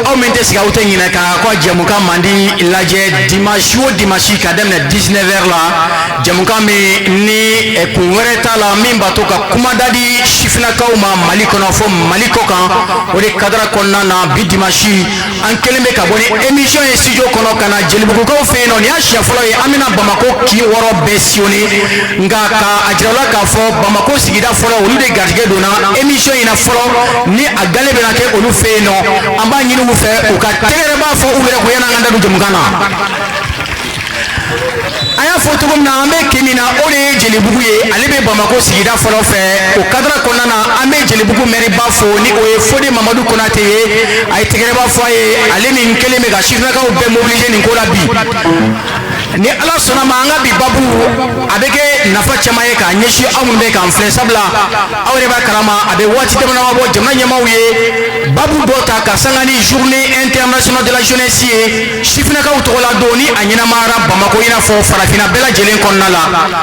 Aw min tɛ sigi, aw tɛ ɲinɛ k'a ka jɛmukan mandi lajɛ dimanche o dimanche ka daminɛ 19 heures la. Jɛmukan min ni kun wɛrɛ t'a la, min b'a to ka kuma da di sifinnakaw ma Mali kɔnɔ fo Mali kɔ kan, o de cadre kɔnɔna na, bi dimanche, an kɛlen bɛ ka bɔ ni émission ye studio kɔnɔ ka na Jelibugukaw fɛ yen nɔ. Nin y'a siɲɛ fɔlɔ ye an bɛna Bamako kin wɔɔrɔ bɛɛ sillonner, nka ka a jira u la k'a fɔ Bamako sigida fɔlɔ, olu de garijɛgɛ donna émission in na fɔlɔ, ni a gale bɛna kɛ olu fɛ yen nɔ. An b'a ɲini u fɛ u ka tɛgɛrɛ b'a fɔ u yɛrɛ ko yan'an ka da don jɛmukan na. An y'a fɔ cogo min na, an bɛ kin min na, o de ye Jelibugu ye. Ale bɛ Bamako sigida fɔlɔ fɛ. O cadre kɔnɔna na, an bɛ Jelibugu mɛriba fo, ni o ye Fode Mamadu Konate ye. A ye tɛgɛrɛba fɔ a ye, ale min kɛlen bɛ ka sifinnakaw bɛɛ mobiliser nin ko la bi. Ni Ala sɔnna ma, an ka bi babu a bɛ kɛ nafa caman ye k'a ɲɛsin aw minnu bɛ k'an filɛ, sabula aw yɛrɛ b'a kalama, a bɛ waati dama dama bɔ, jamana ɲɛmaaw ye babu dɔ ta ka sanga ni Journée internationale de la jeunesse ye, sifinnakaw tɔgɔ la don, ni a ɲɛnamayara Bamako, i n'a fɔ farafinna bɛɛ lajɛlen kɔnɔna la.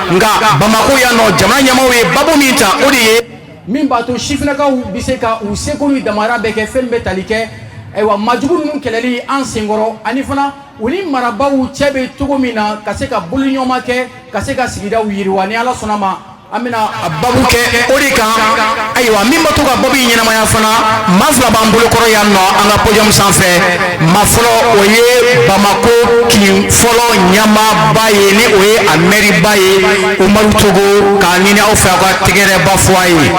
Nka Bamako yan nɔ, jamana ɲɛmaaw ye babu min ta, o de ye min b'a to sifinnakaw bɛ se ka u seko n'u damayira bɛɛ kɛ fɛn min bɛ tali kɛ, ayiwa, majugu ninnu kɛlɛli an senkɔrɔ, ani fana u ni marabaaw cɛ bɛ cogo min na, ka se ka boloɲɔgɔnma kɛ, ka se ka sigidaw yiriwa. Ni Ala sɔnna ma, an bɛna a babu kɛ o de kan. Ayiwa, min b'a to ka babu in ɲɛnamaya fana, maa fila b'an bolo kɔrɔ yan nɔ an ka podium sanfɛ. Maa fɔlɔ, o ye Bamako kin fɔlɔ ɲɛmaaba ye, ni o ye a mɛriba ye, Umaru Togo. K'a ɲini aw fɛ, aw ka tɛgɛrɛba fɔ a ye.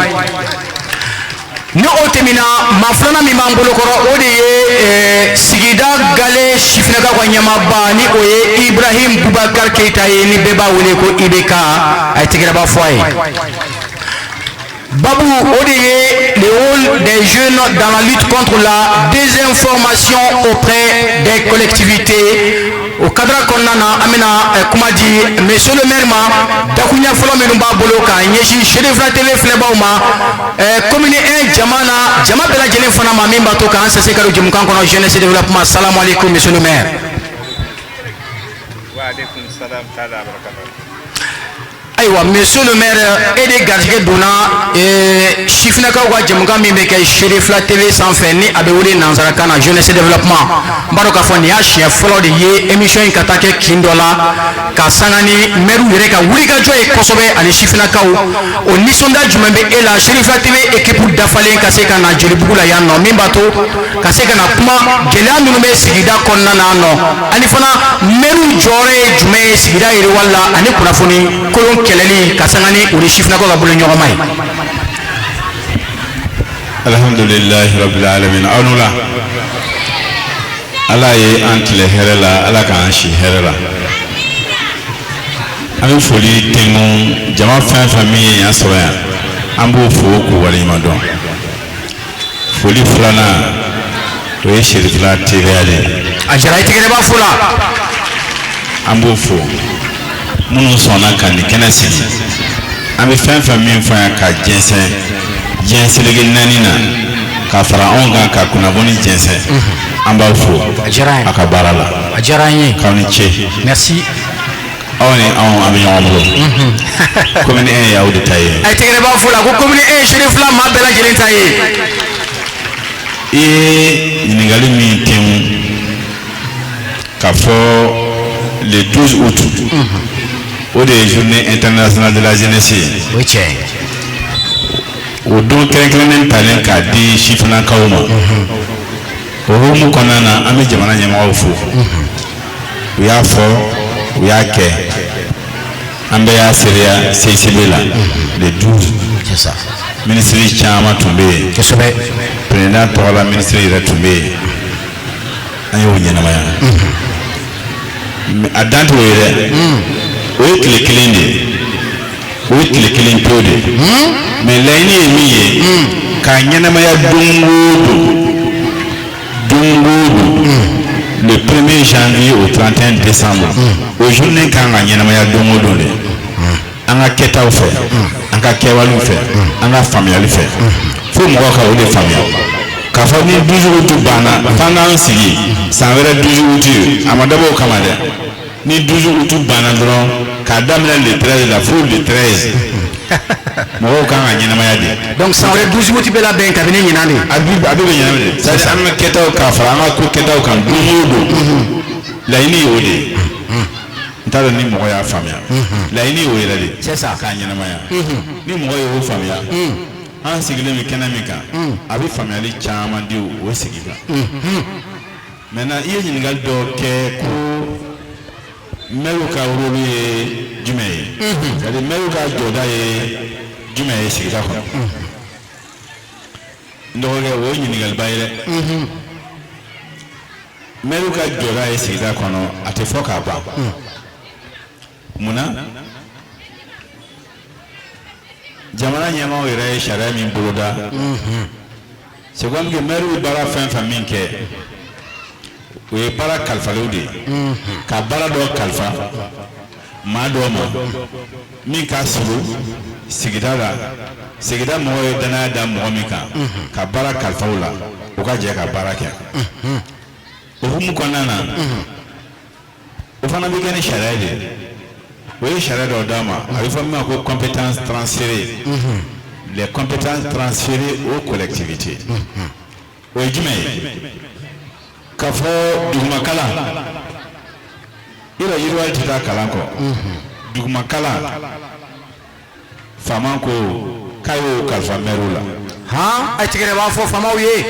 Ni o tɛmɛna, maa filanan min b'an bolo kɔrɔ, o de ye sigida gale sifinnakaw ka ɲɛmaaba, ni o ye Ibrahim Bubakar Keyita ye, ni bɛɛ b'a wele ko IBK. A ye tɛgɛrɛba fɔ a ye. Babu, o de ye le rôle des jeunes dans la lutte contre la désinformation auprès des collectivités. O cadre kɔnɔna na, an bɛna kuma di monsieur le maire ma. Dakuɲɛ fɔlɔ minnu b'a bolo k'a ɲɛsin Sedefila TV filɛbaw ma, commune 1 jama na, jama bɛɛ lajɛlen fana ma, min b'a to k'an sɛsɛ ka don jɛmukan kɔnɔ jeunesse développement. Salamu aleykum, monsieur le maire. Wa aleykum salam taala barakatu. Ayiwa, monsieur le maire, e de garijɛgɛ donna sifinnakaw ka jɛmukan min bɛ kɛ Sedefila TV sanfɛ, ni a bɛ wele nanzarakan na jeunesse développement. N b'a dɔn k'a fɔ nin y'a siɲɛ fɔlɔ de ye émission in ka taa kɛ kin dɔ la, ka sanga ni maire yɛrɛ ka wulikajɔ ye kosɛbɛ ani sifinnakaw. O nisɔndiya jumɛn bɛ e la, Sedefila TV équipe dafalen ka se ka na Jelibugu la yan nɔ, min b'a to ka se ka na kuma gɛlɛya minnu bɛ sigida kɔnɔna na nɔ, ani fana maire jɔyɔrɔ ye jumɛn ye sigida yiriwali la, ani kunnafoni kolon kɛlɛli, ka sanga ni u ni sifinnakaw ka bolo ɲɔgɔnma ye? Alhamdulilahi rabbil alamin. Aw la, Ala ye an tile hɛrɛ la, Ala k'an si hɛrɛ la. An bɛ foli tɛnku jama fɛn fɛn min ye yan sɔrɔ yan, an b'o fo k'u waleɲuman dɔn. Foli filanan, o ye Serifila TVA de ye. A jara i tɛgɛrɛ b'a fo la. An b'o fo, minnu sɔnna ka nin kɛnɛ sigi. An bɛ fɛn fɛn min fɔ yan ka jɛnsɛn diɲɛ seleke naani na, ka fara anw kan ka kunnafoni jɛnsɛn, an b'aw fo. A diyara an ye. A ka baara la. A diyara an ye. K'aw ni ce. Merci. Aw ni anw, an bɛ ɲɔgɔn bolo. Commune 1 y'aw de ta ye. A ye tɛgɛrɛ b'a fo la ko commune 1 Serifila maa bɛɛ lajɛlen ta ye. I ye ɲininkali min tɛnku k'a fɔ le 12 août, o de ye Journée internationale de la jeunesse ye. O ye tiɲɛ ye. O don kɛrɛnkɛrɛnnen talen k'a di sifinnakaw ma, o hukumu kɔnɔna na, an bɛ jamana ɲɛmɔgɔw fo. U y'a fɔ, u y'a kɛ, an bɛɛ y'a seereya CICB la le 12. C'est ça. Minisiri caman tun bɛ yen. Président tɔgɔ la, minisiri yɛrɛ tun bɛ yen. An y'o ɲɛnamaya. Mais a dan t'o ye dɛ, o ye tile kelen de ye, o ye tile kelen pewu de ye. Mais laɲini ye min ye, k'a ɲɛnamaya don o don, don o don, le 1er janvier au 31 décembre, o journée kan ka ɲɛnamaya don o don de, an ka kɛtaw fɛ, an ka kɛwalew fɛ, an ka faamuyali fɛ, fo mɔgɔw ka o de faamuya k'a fɔ ni 12 août banna, f'an k'an sigi san wɛrɛ 12 août. A ma dabɔ o kama dɛ. Ni 12 août banna dɔrɔn, k'a daminɛ le 13 la fo le 13. Mɔgɔw kan ka ɲɛnamaya de. Donc san wɛrɛ 12 août bɛ labɛn kabini ɲinan de. A bɛ ɲɛnamaya de, c'est à dire an ka kɛtaw k'a fara an ka ko kɛtaw kan don o don, laɲini ye o de ye. N t'a dɔn ni mɔgɔ y'a faamuya, laɲini y'o yɛrɛ de ye. C'est ça. K'a ɲɛnamaya. Ni mɔgɔ y'o faamuya, an sigilen bɛ kɛnɛ min kan, a bɛ faamuyali caman di o sigi kan. Maintenant, i ye ɲininkali dɔ kɛ ko maire ka rôle ye jumɛn ye, c'est à dire maire ka jɔda ye jumɛn ye sigida kɔnɔ. N dɔgɔkɛ, o ye ɲininkaliba ye dɛ. Maire ka jɔda ye sigida kɔnɔ, a tɛ fɔ k'a ban. Munna? Jamana ɲɛmaaw yɛrɛ ye sariya min boloda, c'est comme que maire bɛ baara fɛn fɛn min kɛ, o ye baara kalifalenw de ye, ka baara dɔ kalifa maa dɔ ma min ka surun sigida la, sigida mɔgɔw ye danaya da mɔgɔ min kan, ka baara kalifa o la, u ka jɛ ka baara kɛ. O hukumu kɔnɔna na, o fana bɛ kɛ ni sariya de ye. O ye sariya dɔ d'a ma, a bɛ fɔ min ma ko compétences transférées, les compétences transférées aux collectivités. O ye jumɛn ye? K'a fɔ dugumakalan, yɔrɔ yiriwali tɛ taa kalan kɔ. Dugumakalan, faama ko k'a y'o kalifa mɛriw la. Han, a ye tigɛrɛ b'a fɔ faamaw ye.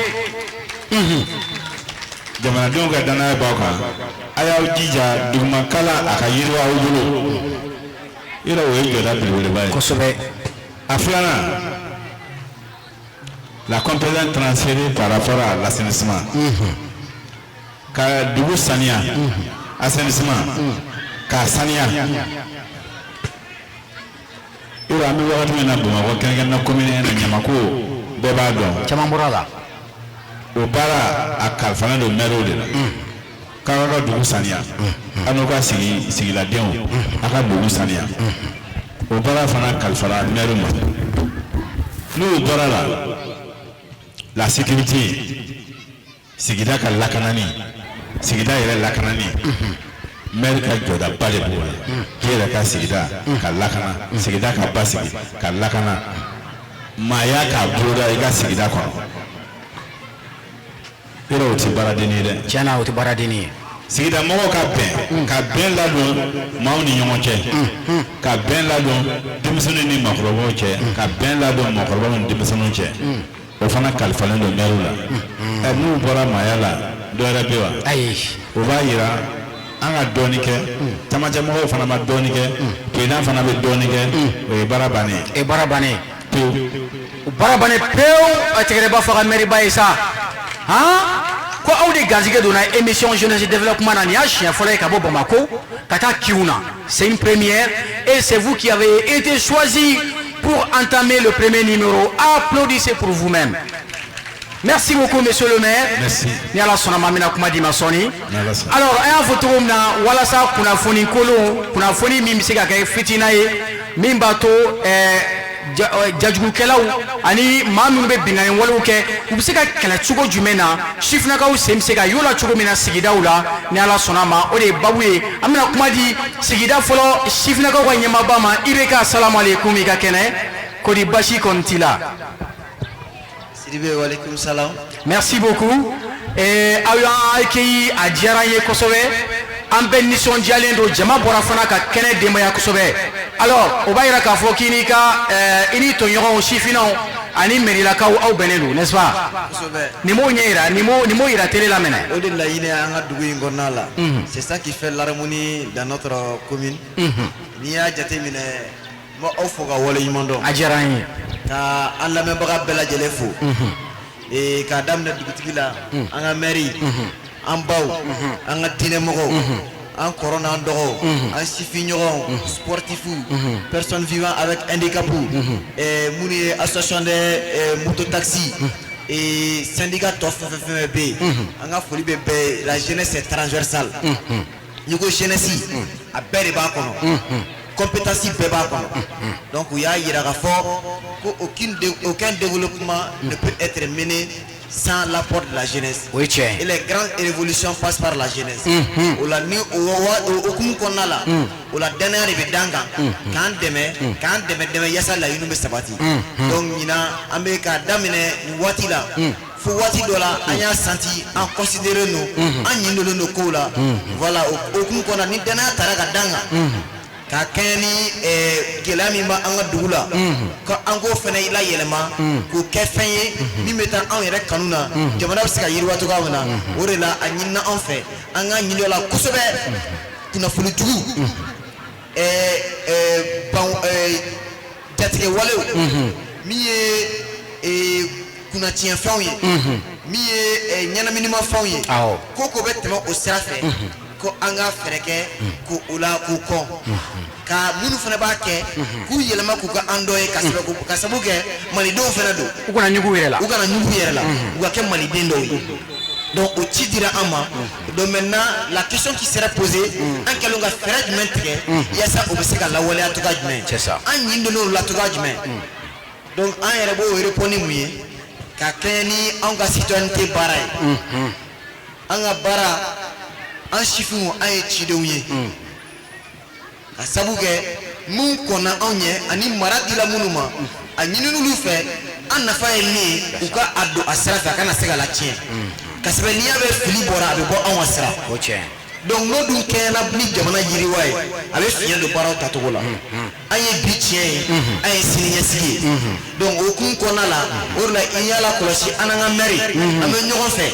Jamanadenw ka danaya b'aw kan, a y'aw jija dugumakalan a ka yiriwa aw bolo. Yɔrɔ o ye jɔda belebeleba ye. A filanan, la compétence transférée par rapport à l'assainissement, ka dugu saniya, assainissement, k'a saniya. Yɔrɔ an bɛ wagati min na, Bamakɔ, kɛrɛnkɛrɛnnenya commune na, Ɲamako, bɛɛ b'a dɔn. Caman bɔra a la. O baara, a kalifalen don maires de la, k'aw ka dugu saniya, aw n'aw ka sigi sigiladenw, a ka dugu saniya. O baara fana kalifara maire ma. N'o bɔra la, la sécurité, sigida ka lakanani, sigida yɛrɛ lakanani, maire ka jɔdaba de b'o la. K'i yɛrɛ ka sigida ka lakana, sigida ka basigi, ka lakana, maaya k'a boloda i ka sigida kɔnɔ. Yɔrɔ o tɛ baaraden ye dɛ. Tiɲɛna, o tɛ baaraden ye. Sigida mɔgɔw ka bɛn, ka bɛn ladon maaw ni ɲɔgɔn cɛ, ka bɛn ladon denmisɛnninw ni maakɔrɔbaw cɛ, ka bɛn ladon maakɔrɔbaw ni denmisɛnninw cɛ, o fana kalifalen don maire la. Ɛ, n'u bɔra maaya la, dɔ wɛrɛ bɛ wa? Ayi. O b'a yira an ka dɔɔni kɛ, camancɛ mɔgɔw fana ma dɔɔni kɛ, président fana bɛ dɔɔni kɛ, o ye baara bannen ye. E, baara bannen. Pewu. O baara bannen pewu. A tigɛrɛ b'a fɔ a ka maire ba ye sa, han, ko aw de garijɛgɛ donna émission jeunesse développement na. Nin y'a siɲɛ fɔlɔ ye ka bɔ Bamako ka taa Kiw na. C'est une première et c'est vous qui avez été choisi pour entamer le premier numéro. Applaudissez pour vous-même. Merci beaucoup, monsieur le maire. Merci. Ni Ala sɔnna ma, an bɛna kuma d'i ma sɔɔni. Ni Ala sɔnna. Alors, an y'a fɔ cogo min na, walasa kunnafoni kolon, kunnafoni min bɛ se ka kɛ fitina ye, min b'a to jajugukɛlaw ani maa minnu bɛ binkanni walew kɛ, u bɛ se ka kɛlɛ cogo jumɛn na, sifinnakaw sen bɛ se ka y'o la cogo min na sigidaw la. Ni Ala sɔnna ma, o de ye babu ye. An bɛna kuma di sigida fɔlɔ sifinnakaw ka ɲɛmaaba ma, IBK. Salamu aleykum, i ka kɛnɛ kodi, basi kɔni t'i la? Sidibe, walekum salam. Merci beaucoup. Aw y'an accueilli, a diyara an ye kosɛbɛ, an bɛɛ nisɔndiyalen don. Jama bɔra fana ka kɛnɛ denbaya kosɛbɛ. Alors, o b'a yira k'a fɔ k'i n'i ka i n'i tɔɲɔgɔnw sifinnaw ani mɛrilakaw, aw bɛnnen don, n'est-ce pas? Kosɛbɛ. Nin m'o ɲɛ yira, nin m'o yira télé la mɛnɛ. O de laɲini an ka dugu in kɔnɔna la. C'est ça qui fait l'harmonie dans notre commune. N'i y'a jateminɛ, n b'aw fo ka waleɲuman dɔn. A diyara an ye. Ka an lamɛnbaga bɛɛ lajɛlen fo. Ee, k'a daminɛ dugutigi la, an ka maire, an baw, an ka diinɛmɔgɔw, an kɔrɔ n'an dɔgɔw, an sifinɲɔgɔnw, sportifs, personnes vivant avec handicap, minnu ye association des mototaxi et syndicat tɔ fɛn fɛn fɛn bɛ yen, an ka foli bɛ bɛɛ ye. La jeunesse est transversale. N'i ko jeunesse, a bɛɛ de b'a kɔnɔ. Compétence bɛɛ b'a kɔnɔ. Donc u y'a yira k'a fɔ ko aucun développement ne peut être mené sans l'apport de la jeunesse. O ye tiɲɛ ye. Et les grandes révolutions passent par la jeunesse. O la, ni o hokumu kɔnɔna la, o la danaya de bɛ d'an kan k'an dɛmɛ, k'an dɛmɛ dɛmɛ yaasa laɲiniw bɛ sabati. Donc ɲinan, an bɛ k'a daminɛ nin waati la fo waati dɔ la, an y'a senti an considéré don, an ɲin don kow la. Voilà, o hokumu kɔnɔna, ni danaya taara ka d'an kan ka kɛɲɛ ni gɛlɛya min b'an ka dugu la, ko an k'o fana layɛlɛma k'o kɛ fɛn ye min bɛ taa anw yɛrɛ kanu na, jamana bɛ se ka yiriwa cogoya min na. O de la, a ɲinina anw fɛ, an k'a ɲini o la kosɛbɛ, kunnafoni jugu, ban jatigɛ walew, min ye kunnatiɲɛfɛnw ye, min ye ɲɛnaminimafɛnw ye, ko ko bɛ tɛmɛ o sira fɛ, ko an ka fɛɛrɛ kɛ k'o o la k'o kɔn, ka minnu fana b'a kɛ k'u yɛlɛma k'u ka an dɔ ye, ka sɛbɛn ka sababu kɛ malidenw fana don. U kana ɲugu u yɛrɛ la. U kana ɲugu u yɛrɛ la, u ka kɛ maliden dɔw ye. Donc o ci dira an ma. Donc maintenant, la question qui serait posée: an kɛlen ka fɛɛrɛ jumɛn tigɛ yaasa o bɛ se ka lawaleya cogoya jumɛn? C'est ça. An ɲin donn'o la cogoya jumɛn? Donc an yɛrɛ b'o répondre ni mun ye? Ka kɛɲɛ ni anw ka citoyenneté baara ye, an ka baara, an sifinw, an ye cidenw ye, ka sabu kɛ mun kɔnna anw ɲɛ ani mara dila minnu ma, a ɲinin'olu fɛ, an nafa ye min ye, u ka a don a sira fɛ, a kana se ka latiɲɛ. Ka sɛbɛn n'i y'a mɛn fili bɔra, a bɛ bɔ anw ka sira. O tiɲɛ. Donc n'o dun kɛra ni jamana yiriwa ye, a bɛ fiɲɛ don baaraw tacogo la. An ye bi tiɲɛ ye, an ye sini ɲɛsigi ye. Donc o kun kɔnɔna la, o de la i y'a lakɔlɔsi, an n'an ka maire, an bɛ ɲɔgɔn fɛ,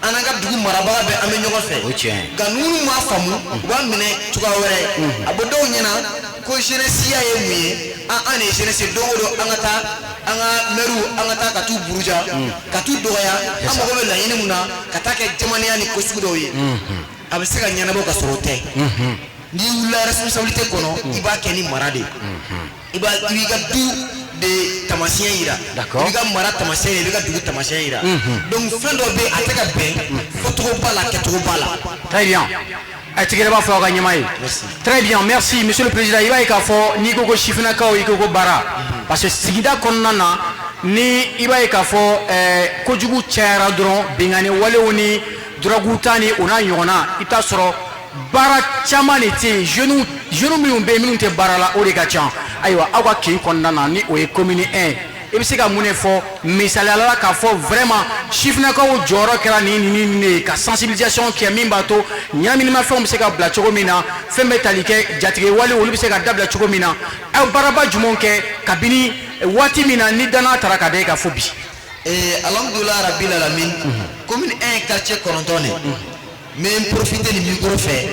an n'an ka dugu marabaga bɛɛ, an bɛ ɲɔgɔn fɛ. O tiɲɛ. Nka minnu m'a faamu, u b'a minɛ cogoya wɛrɛ. A bɛ dɔw ɲɛna ko jeunesse ya ye mun ye? An de ye jeunesse ye. Don o don, an ka taa an ka maires, an ka taa ka t'u buruja, ka t'u dɔgɔya. An mago bɛ laɲini mun na, ka taa kɛ jamanenya ni ko sugu dɔw ye, a bɛ se ka ɲɛnabɔ ka sɔrɔ o tɛ. N'i wulila responsabilité kɔnɔ, i b'a kɛ ni mara de ye. I b'i ka du de taamasiyɛn yira. I b'i ka mara taamasiyɛn yira, i b'i ka dugu taamasiyɛn yira. Donc fɛn dɔ bɛ yen, a tɛ ka bɛn, fɔcogo b'a la, kɛcogo b'a la. Très bien. A tigɛrɛ b'a fɔ aw ka ɲɛmaa ye. Merci. Très bien, merci monsieur le président. I b'a ye k'a fɔ n'i ko ko sifinnakaw, i ko ko baara, parce que sigida kɔnɔna na, ni i b'a ye k'a fɔ kojugu cayara dɔrɔn, binkanni walew ni drogue ta ni o n'a ɲɔgɔnna, i bɛ taa sɔrɔ baara caman de tɛ yen. Jeunes minnu bɛ yen, minnu tɛ baara la, o de ka ca. Ayiwa, aw ka kin kɔnɔna na, ni o ye commune 1, i bɛ se ka mun de fɔ misaliya la k'a fɔ vraiment sifinnakaw jɔyɔrɔ kɛra nin nin nin de ye, ka sensibilisation kɛ min b'a to ɲɛnaminimafɛnw bɛ se ka bila cogo min na, fɛn bɛ tali kɛ jatigɛ wale, olu bɛ se ka dabila cogo min na? Aw baaraba jumɛnw kɛ kabini waati min na ni danaya tara ka da e kan fo bi? Alhamdulilah rabil alamin. Commune 1, quartier 9 de. N bɛ n profiter nin micro fɛ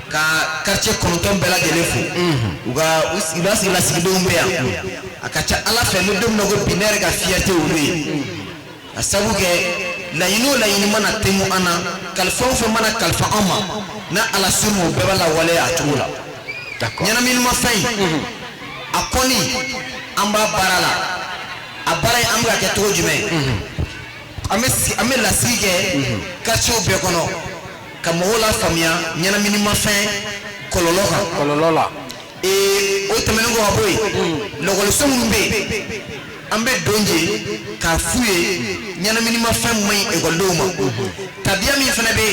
ka quartier 9 bɛɛ lajɛlen fo. U ka u b'a sigi lasigidenw bɛ yan. A ka ca Ala fɛ, n bɛ don min na ko bi, ne yɛrɛ ka fierté olu ye, ka sabu kɛ laɲini o laɲini mana tɛnku an na, kalifa o fɛn mana kalifa an ma, n'a Ala sɔnna, o bɛɛ b'a lawaleya a cogo la. Ɲɛnaminimafɛn in, a kɔni, an b'a baara la. A baara in, an bɛ ka kɛ cogo jumɛn? An bɛ lasigi kɛ quartier bɛɛ kɔnɔ ka mɔgɔw la faamuya ɲɛnaminimafɛn kɔlɔlɔ kan. Kɔlɔlɔ la. O tɛmɛnen kɔ ka bɔ yen, lɔkɔliso minnu bɛ yen, an bɛ don yen k'a f'u ye ɲɛnaminimafɛn man ɲi ekɔlidenw ma. Tabiya min fana bɛ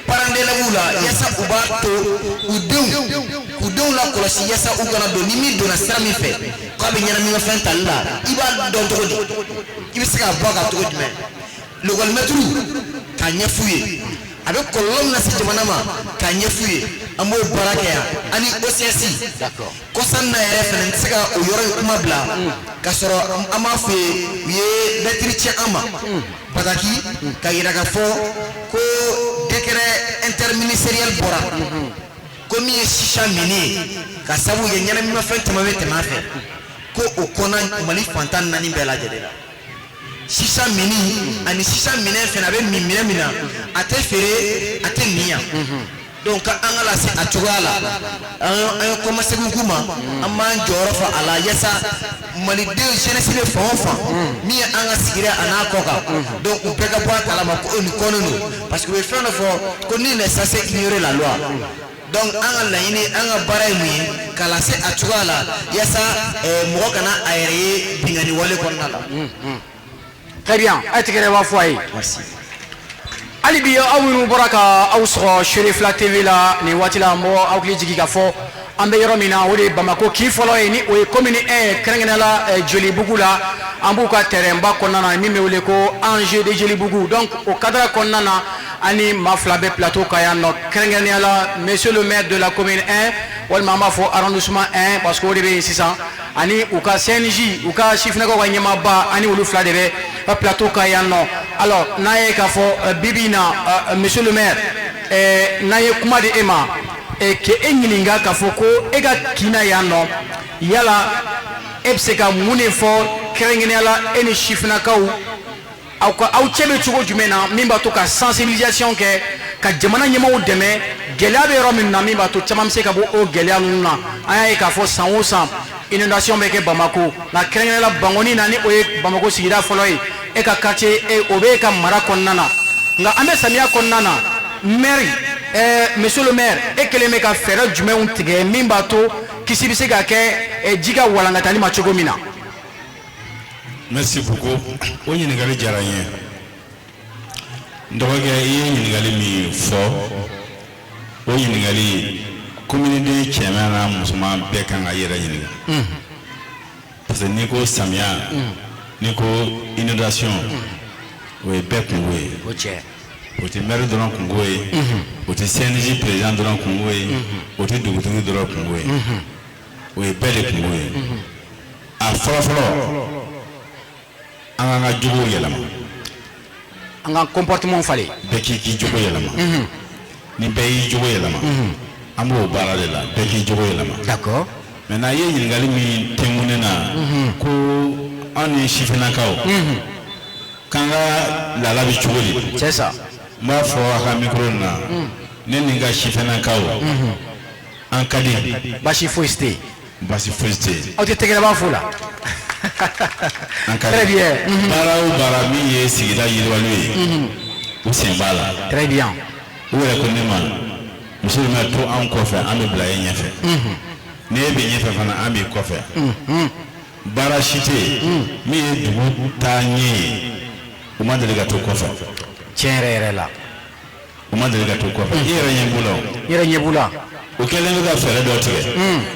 parents d'élèves la, yaasa u b'a to u denw k'u denw lakɔlɔsi, yaasa u kana don. Ni min donna sira min fɛ k'a bɛ ɲɛnaminimafɛn tali la, i b'a dɔn cogo di? I bɛ se k'a bɔ a kan cogo jumɛn? Lekɔlimɛtiriw, k'a ɲɛf'u ye a bɛ kɔlɔlɔ min lase jamana ma, k'a ɲɛf'u ye. An b'o baara kɛ yan ani OCS. Kɔsan na yɛrɛ fɛnɛ, n tɛ se ka o yɔrɔ in kuma bila ka sɔrɔ an b'a f'u ye, u ye lɛtiri ci an ma, bataki ka yira k'a fɔ ko décret interministériel bɔra ko min ye chicha minni ye, ka sabu kɛ ɲɛnaminimafɛn caman bɛ tɛmɛ a fɛ, ko o kɔnna Mali fantan naani bɛɛ lajɛlen la. Chicha minni ani chicha minɛn fɛnɛ, a bɛ min minɛn min na, a tɛ feere, a tɛ min yan. Donc ka an ka lase a cogoya la, an ye kɔmasegin k'u ma. An b'an jɔyɔrɔ fa a la yaasa maliden jeunesse bɛ fan o fan, min ye an ka sigida a n'a kɔ kan, donc u bɛɛ ka bɔ a kalama ko nin kɔnnen don, parce que u bɛ fɛn dɔ fɔ ko nul n'est censé ignorer la loi. Donc an ka laɲini, an ka baara ye mun ye? K'a lase a cogoya la yaasa mɔgɔ kana a yɛrɛ ye binkanni wale kɔnɔna la. Très bien, a ye tɛgɛrɛ b'a fɔ a ye. Merci. Hali bi, aw minnu bɔra ka aw sɔgɔ Seere Fila TV la nin waati la, an bɔ aw hakili jigin k'a fɔ an bɛ yɔrɔ min na, o de ye Bamako kin fɔlɔ ye, ni o ye commune 1, kɛrɛnkɛrɛnnenya la Jelibugu la. An b'u ka terrain ba kɔnɔna na min bɛ wele ko Enjeu de Jelibugu. Donc o cadre kɔnɔna na, an ni maa fila bɛ plateau kan yan nɔ, kɛrɛnkɛrɛnnenya la monsieur le maire de la commune 1, walima an b'a fɔ arrondissement 1, parce que o de bɛ yen sisan, ani u ka CNJ, u ka sifinnakaw ka ɲɛmaaba, ani olu fila de bɛ plateau kan yan nɔ. Alors n'a ye k'a fɔ bi bi in na, monsieur le maire, n'an ye kuma di e ma k'e ɲininka k'a fɔ ko e ka kin na yan nɔ, yala e bɛ se ka mun de fɔ kɛrɛnkɛrɛnnenya la, e ni sifinnakaw, aw ka aw cɛ bɛ cogo jumɛn na, min b'a to ka sensibilisation kɛ, ka jamana ɲɛmaaw dɛmɛ gɛlɛya bɛ yɔrɔ min na, min b'a to caman bɛ se ka bɔ o gɛlɛya ninnu na? An y'a ye k'a fɔ san o san inondation bɛ kɛ Bamako nka kɛrɛnkɛrɛnnenya la Bankoni na, ni o ye Bamako sigida fɔlɔ ye, e ka quartier e o bɛ e ka mara kɔnɔna na. Nka an bɛ samiya kɔnɔna na, maire, monsieur le maire, e kɛlen bɛ ka fɛɛrɛ jumɛnw tigɛ min b'a to kisi bɛ se ka kɛ ji ka walankatali ma cogo min na? Merci beaucoup, o ɲininkali diyara n ye. N dɔgɔkɛ, i ye ɲininkali min fɔ, o ɲininkali, communeden cɛman n'a musoman bɛɛ kan ka i yɛrɛ ɲininka, parce que n'i ko samiya, n'i ko inondation, o ye bɛɛ kungo ye. O cɛ. O tɛ maire dɔrɔn kungo ye, o tɛ CNJ président dɔrɔn kungo ye, o tɛ dugutigi dɔrɔn kungo ye, o ye bɛɛ de kungo ye. A fɔlɔ fɔlɔ, an k'an ka jogow yɛlɛma. An ka comportement falen. Bɛɛ k'i jogo yɛlɛma. Ni bɛɛ y'i jogo yɛlɛma, an b'o baara de la, bɛɛ k'i jogo yɛlɛma. Maintenant, i ye ɲininkali min tɛnku ne na ko an ni sifinnakaw k'an ka laada bɛ cogo di? C'est ça. N b'a fɔ a ka micro nin na, ne ni n ka sifinnakaw, an ka di. Baasi foyi tɛ yen. Baasi foyi tɛ yen. Aw tɛ tɛgɛrɛba fo la. An ka di. Très bien. Baara o baara min ye sigida yiriwali ye, u sen b'a la. Très bien. U yɛrɛ ko ne ma: "Monsieur le maire, to anw kɔfɛ, an bɛ bila e ɲɛfɛ. Ni e bɛ ɲɛfɛ fana, an b'i kɔfɛ." Baara si tɛ yen min ye dugu taa ɲɛ ye, u ma deli ka to kɔfɛ. Tiɲɛ yɛrɛ yɛrɛ la. U ma deli ka to kɔfɛ, i yɛrɛ ɲɛ b'u la o. I yɛrɛ ɲɛ b'u la. O kɛlen bɛ ka fɛɛrɛ dɔ tigɛ.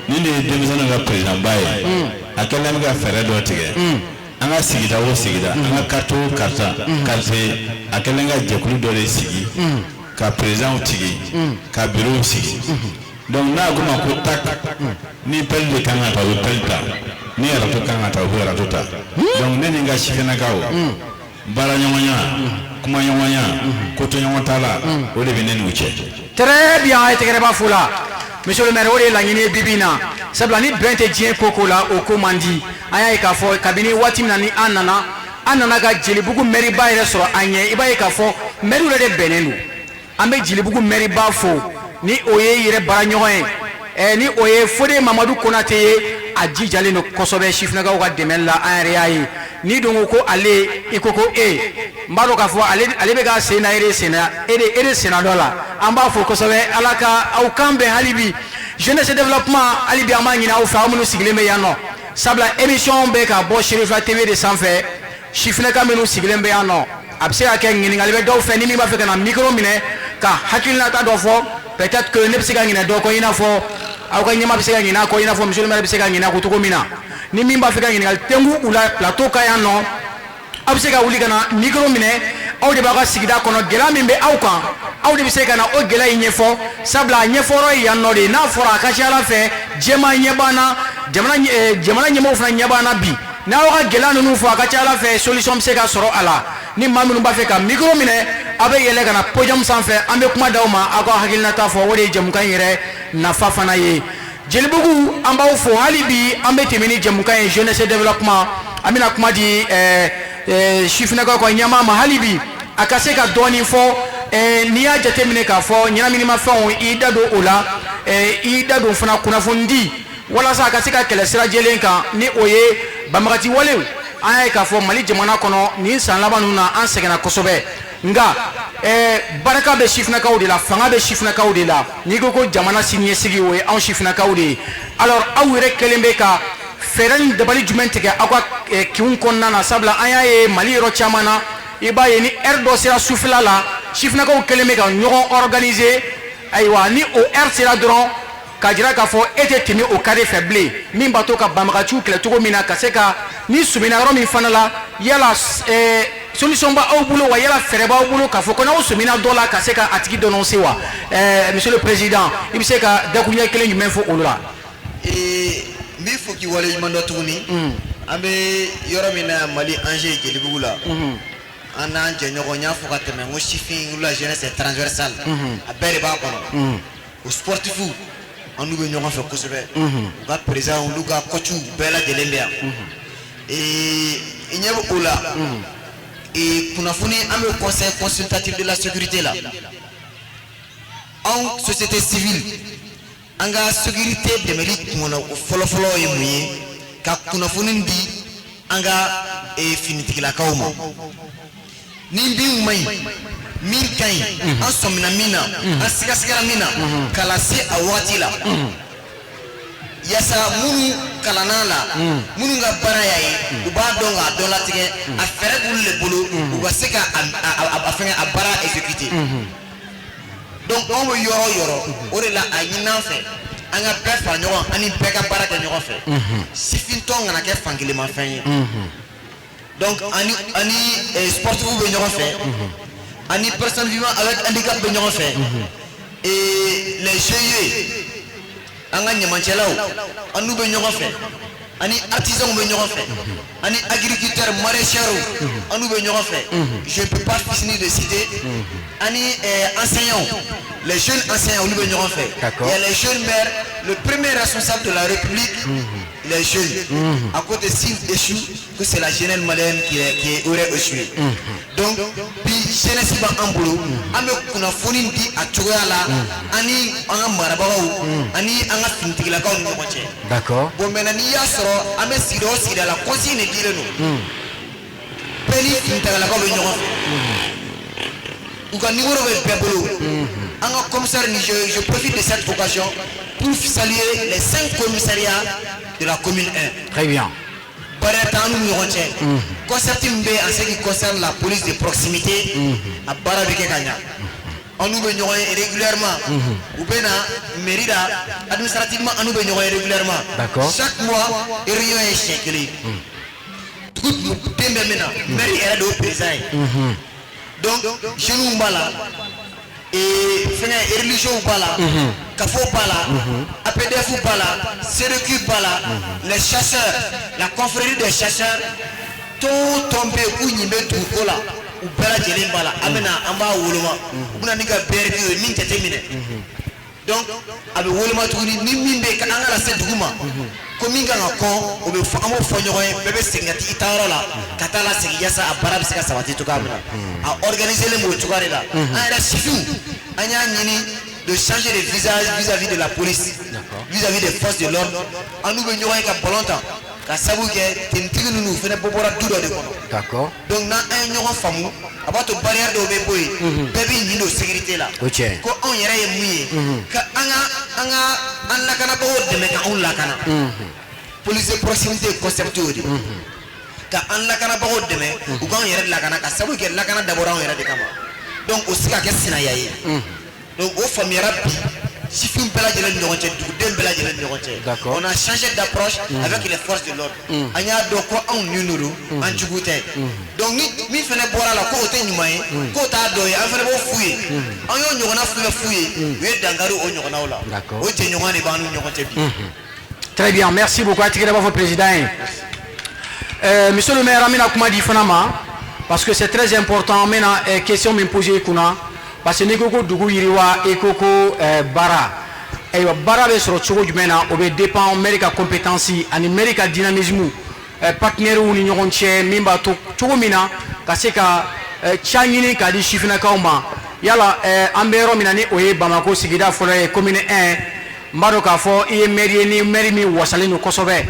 Nin de ye denmisɛnninw ka président ba ye. A kɛlen bɛ ka fɛɛrɛ dɔ tigɛ. An ka sigida o sigida, an ka quartier o quartier, a kɛlen ka jɛkulu dɔ de sigi, ka présidentw sigi, ka bureau sigi. Donc n'a ko ma ko tak, ni pelle de kan ka ta, u bɛ pelle ta. Ni râteau kan ka ta, u bɛ râteau ta. Donc ne ni n ka sifinnakaw, baaraɲɔgɔnya, kumaɲɔgɔnya, kotoɲɔgɔn t'a la, o de bɛ ne n'u cɛ. Très bien, a ye tɛgɛrɛba fo la. Monsieur le maire, o de ye laɲini ye bi bi in na, sabula ni bɛn tɛ diɲɛ ko ko la, o ko man di. An y'a ye k'a fɔ kabini waati min na ni an nana ka Jelibugu maire ba yɛrɛ sɔrɔ an ɲɛ, i b'a ye k'a fɔ maire yɛrɛ de bɛnnen don. An bɛ Jelibugu maire ba fo, ni o ye yɛrɛ baaraɲɔgɔn ye, ni o ye Fode Mamadu Konate ye. A jijalen don kosɛbɛ sifinnakaw ka dɛmɛ la. An yɛrɛ y'a ye ni don ko ale i ko ko e n b'a dɔn k'a fɔ ale bɛ ka sen na, e de sen na, e de senna dɔ la. An b'a fo kosɛbɛ. Ala ka aw kan bɛn. Hali bi, jeunesse développement, hali bi an b'a ɲini aw fɛ, aw minnu sigilen bɛ yan nɔ, sabula émission bɛ ka bɔ Serifila TV de sanfɛ. Sifinnaka minnu sigilen bɛ yan nɔ, a bɛ se ka kɛ ɲininkali bɛ dɔw fɛ, ni min b'a fɛ ka na micro minɛ ka hakilinata dɔ fɔ. Peut-être que ne bɛ se ka ɲinɛ dɔ kɔ, i n'a fɔ aw ka ɲɛmaa bɛ se ka ɲinɛ a kɔ, i n'a fɔ monsieur le maire bɛ se ka ɲinɛ a kɔ cogo min na. Ni min b'a fɛ ka ɲininkali tɛnku u la plateau kan yan nɔ, aw bɛ se ka wuli ka na micro minɛ. Aw de b'aw ka sigida kɔnɔ, gɛlɛya min bɛ aw kan, aw de bɛ se ka na o gɛlɛya in ɲɛfɔ, sabula a ɲɛfɔyɔrɔ ye yan nɔ de ye. N'a fɔra, a ka ca Ala fɛ, jɛman ɲɛ b'an na, jamana ɲɛmɔgɔw fana ɲɛ b'an na bi. N'aw ka gɛlɛya ninnu fɔ, a ka ca Ala fɛ, solution bɛ se ka sɔrɔ a la. Ni maa minnu b'a fɛ ka micro minɛ, aw bɛ yɛlɛ ka na podium sanfɛ, an bɛ kuma d'aw ma, aw ka hakilinata fɔ. O de ye jɛmukan in yɛrɛ nafa fana ye. Jelibugu, an b'aw fo. Hali bi an bɛ tɛmɛ ni jɛmukan ye, jeunesse développement. An bɛna kuma di sifinnakaw ka ɲɛmaa ma, hali bi a ka se ka dɔɔnin fɔ. N'i y'a jateminɛ k'a fɔ ɲɛnaminimafɛnw, i da don o la, i da don fana kunnafoni di walasa a ka se ka kɛlɛ sira jɛlen kan, ni o ye banbagati walew. An y'a ye k'a fɔ Mali jamana kɔnɔ nin san laban ninnu na, an sɛgɛnna kosɛbɛ. Nka barika bɛ sifinnakaw de la, fanga bɛ sifinnakaw de la. N'i ko ko jamana siniɲɛsigi, o ye anw sifinnakaw de ye. Alors aw yɛrɛ kɛlen bɛ ka fɛɛrɛ ni dabali jumɛn tigɛ aw ka kinw kɔnɔna na? Sabula an y'a ye Mali yɔrɔ caman na, i b'a ye ni heure dɔ sera sufɛla la, sifinnakaw kɛlen bɛ ka ɲɔgɔn organiser. Ayiwa, ni o heure sera dɔrɔn, k'a jira k'a fɔ e tɛ tɛmɛ o carré fɛ bilen, min b'a to ka banbagaciw kɛlɛ cogo min na, ka se ka ni sɔmina yɔrɔ min fana la. Yala solution b'aw bolo wa? Yala fɛɛrɛ b'aw bolo k'a fɔ ko n'aw sɔmina dɔ la, ka se ka a tigi dénoncer wa? Monsieur le président, i bɛ se ka dakuruɲɛ kelen jumɛn fɔ olu la? N b'i fo k'i waleɲuman dɔn tuguni. An bɛ yɔrɔ min na, Mali enjeu Jelibugu la, an n'an jɛɲɔgɔn, n y'a fɔ ka tɛmɛ n ko sifin, la jeunesse est transversale, a bɛɛ de b'a kɔnɔ. O sportif, an n'u bɛ ɲɔgɔn fɛ kosɛbɛ. U ka président, olu ka coach bɛɛ lajɛlen bɛ yan. I ɲɛ bɛ o la, kunnafoni, an bɛ conseil consultatif de la sécurité la. Anw société civile, an ka sécurité dɛmɛli kun o fɔlɔfɔlɔ ye mun ye? Ka kunnafoni di an ka finitigilakaw ma ni min man ɲi, min ka ɲi, an sɔmina min na, an sigasigara min na, k'a lase a wagati la, yaasa minnu kalanna la, minnu ka baara y'a ye, u b'a dɔn k'a dɔn latigɛ, a fɛɛrɛ b'olu de bolo, u ka se ka a fɛngɛ, a baara exécuter. Donc anw bɛ yɔrɔ o yɔrɔ, o de la a ɲini an fɛ an ka bɛɛ fara ɲɔgɔn kan, ani bɛɛ ka baara kɛ ɲɔgɔn fɛ. Sifintɔn kana kɛ fankelenmafɛn ye. Donc ani sportifs bɛ ɲɔgɔn fɛ, ani personnes vivant avec handicap bɛ ɲɔgɔn fɛ, et les GIE, an ka ɲamancɛlaw, an n'u bɛ ɲɔgɔn fɛ, ani artisans bɛ ɲɔgɔn fɛ, ani agriculteurs maraîchers, an n'u bɛ ɲɔgɔn fɛ. Je ne peux pas finir de citer. Ani enseignants, les jeunes enseignants, olu bɛ ɲɔgɔn fɛ. Il y a les jeunes maires. Le premier responsable de la République, les jeunes à côté, s'il échoue, que c'est la jeunesse malienne qui aurait échoué. Donc bi jeunesse b'an bolo, an bɛ kunnafoni di a cogoya la, ani an ka marabagaw, ani an ka finitigilakaw ni ɲɔgɔn cɛ. Bon, maintenant, n'i y'a sɔrɔ an bɛ sigida o sigida la, consigne de dilen don, bɛɛ ni finitigilakaw bɛ ɲɔgɔn fɛ, u ka numéro bɛ bɛɛ bolo. An ka commissaire ni, je profite de cette occasion pour saluer les cinq commissariats de la commune 1. Très bien. Barrière t'an n'u ɲɔgɔn cɛ. Concept min bɛ en ce qui concerne la police de proximité, a baara bɛ kɛ ka ɲa. An n'u bɛ ɲɔgɔn ye régulièrement. U bɛ na mairie la, administrativement, an n'u bɛ ɲɔgɔn ye régulièrement. Chaque mois, réunion ye siɲɛ kelen ye. Dugu den bɛɛ min na, maire yɛrɛ de y'o président ye. Donc jeunes b'a la, ee fɛngɛ, religieux b'a la, kafo b'a la, APDF b'a la, CDQ b'a la, les chasseurs, la confrérie des chasseurs, tɔn o tɔn bɛ yen k'u ɲin bɛ duguko la, u bɛɛ lajɛlen b'a la. An bɛ na, an b'a woloma, u bɛ na ni ka BRT ye min jateminɛ. Donc a bɛ woloma tuguni, ni min bɛ yen an ka lase dugu ma ko min kan ka kɔn, o bɛ fɔ, an b'o fɔ ɲɔgɔn ye, bɛɛ bɛ segin ka t'i taayɔrɔ la, ka taa lasegin, yaasa a baara bɛ se ka sabati cogoya min na. A organiser len b'o cogoya de la. An yɛrɛ sifinw, an y'a ɲini de changer de visage vis-à-vis de la police, vis-à-vis des forces de l'ordre. An n'u bɛ ɲɔgɔn ye ka ballon ta, ka sabu kɛ tenitigi ninnu fana bɔ bɔra du dɔ de kɔnɔ. Donc n'an ye ɲɔgɔn faamu, a b'a to barrière dɔw bɛ bɔ yen, bɛɛ b'i ɲin don sécurité la. O tiɲɛ. Ko anw yɛrɛ ye mun ye? Ka an ka an lakanabagaw dɛmɛ ka anw lakana. Police de proximité concept y'o de ye, ka an lakanabagaw dɛmɛ u k'anw yɛrɛ lakana, ka sabu kɛ lakana dabɔra anw yɛrɛ de kama. Donc o se ka kɛ sinaya ye. Donc o faamuyara bi sifin bɛɛ lajɛlen ni ɲɔgɔn cɛ, duguden bɛɛ lajɛlen ni ɲɔgɔn cɛ. On a changé d'approche avec les forces de l'ordre. An y'a dɔn ko anw ni don, an jugu tɛ. Donc ni min fana bɔra la ko o tɛ ɲuman ye, k'o t'a dɔ ye, an fana b'o f'u ye. An y'o ɲɔgɔnna fɛn f'u ye, u ye dankari o ɲɔgɔnnaw la. O jɛɲɔgɔn de b'an n'u ɲɔgɔn cɛ bi. Très bien, merci beaucoup. A tigɛrɛ b'a fɔ président ye. Monsieur le maire, an bɛna kuma di fana ma, parce que c'est très important. An bɛna question min poser i kunna, parce que n'i ko ko dugu yiriwa, i ko ko baara. Ayiwa, baara bɛ sɔrɔ cogo jumɛn na? O bɛ dépend maire ka compétence ani maire ka dynamisme, partenaires ni ɲɔgɔn cɛ, min b'a to cogo min na ka se ka ca ɲini k'a di sifinnakaw ma. Yala an bɛ yɔrɔ min na, ni o ye Bamako sigida fɔlɔ ye, commune 1, n b'a dɔn k'a fɔ i ye maire ye, ni maire min wasalen don kosɛbɛ.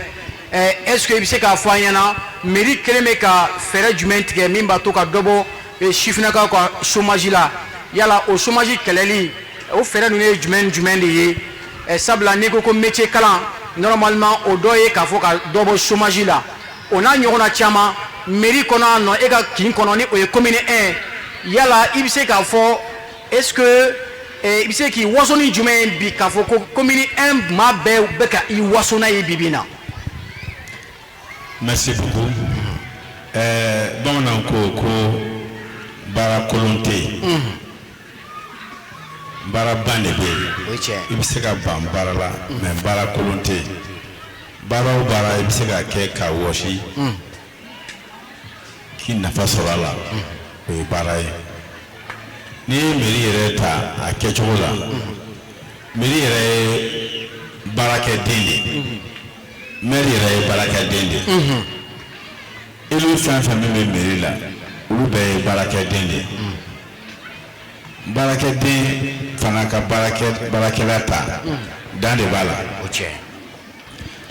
Est ce que i bɛ se k'a fɔ an ɲɛna, mairie kelen bɛ ka fɛɛrɛ jumɛn tigɛ min b'a to ka dɔ bɔ sifinnakaw ka chômage la. Yala o chômage kɛlɛli, o fɛɛrɛ ninnu ye jumɛn ni jumɛn de ye? Sabula n'i ko ko métier kalan, normalement o dɔ ye k'a fɔ ka dɔ bɔ chômage la, o n'a ɲɔgɔnna caman. Mairie kɔnɔ yan nɔ, e ka kin kɔnɔ, ni o ye commune 1, yala i bɛ se k'a fɔ, est ce que i bɛ se k'i waso ni jumɛn ye bi, k'a fɔ ko commune 1 maa bɛɛ bɛ ka i waso n'a ye bi bi in na? Merci beaucoup. Bamananw ko ko baara kolon tɛ yen, baara ban de bɛ yen. O ye tiɲɛ. I bɛ se ka ban baara la, mais baara kolon tɛ yen. Baara o baara, i bɛ se ka kɛ k'a wɔsi k'i nafa sɔrɔ a la, o ye baara ye. N'i ye mairie yɛrɛ ta a kɛcogo la, mairie yɛrɛ ye baarakɛden de ye, maire yɛrɛ ye baarakɛden de ye. Élu fɛn fɛn min bɛ mairie la, olu bɛɛ ye baarakɛden de ye. Baarakɛden fana ka baarakɛ baarakɛla ta dan de b'a la. O tiɲɛ.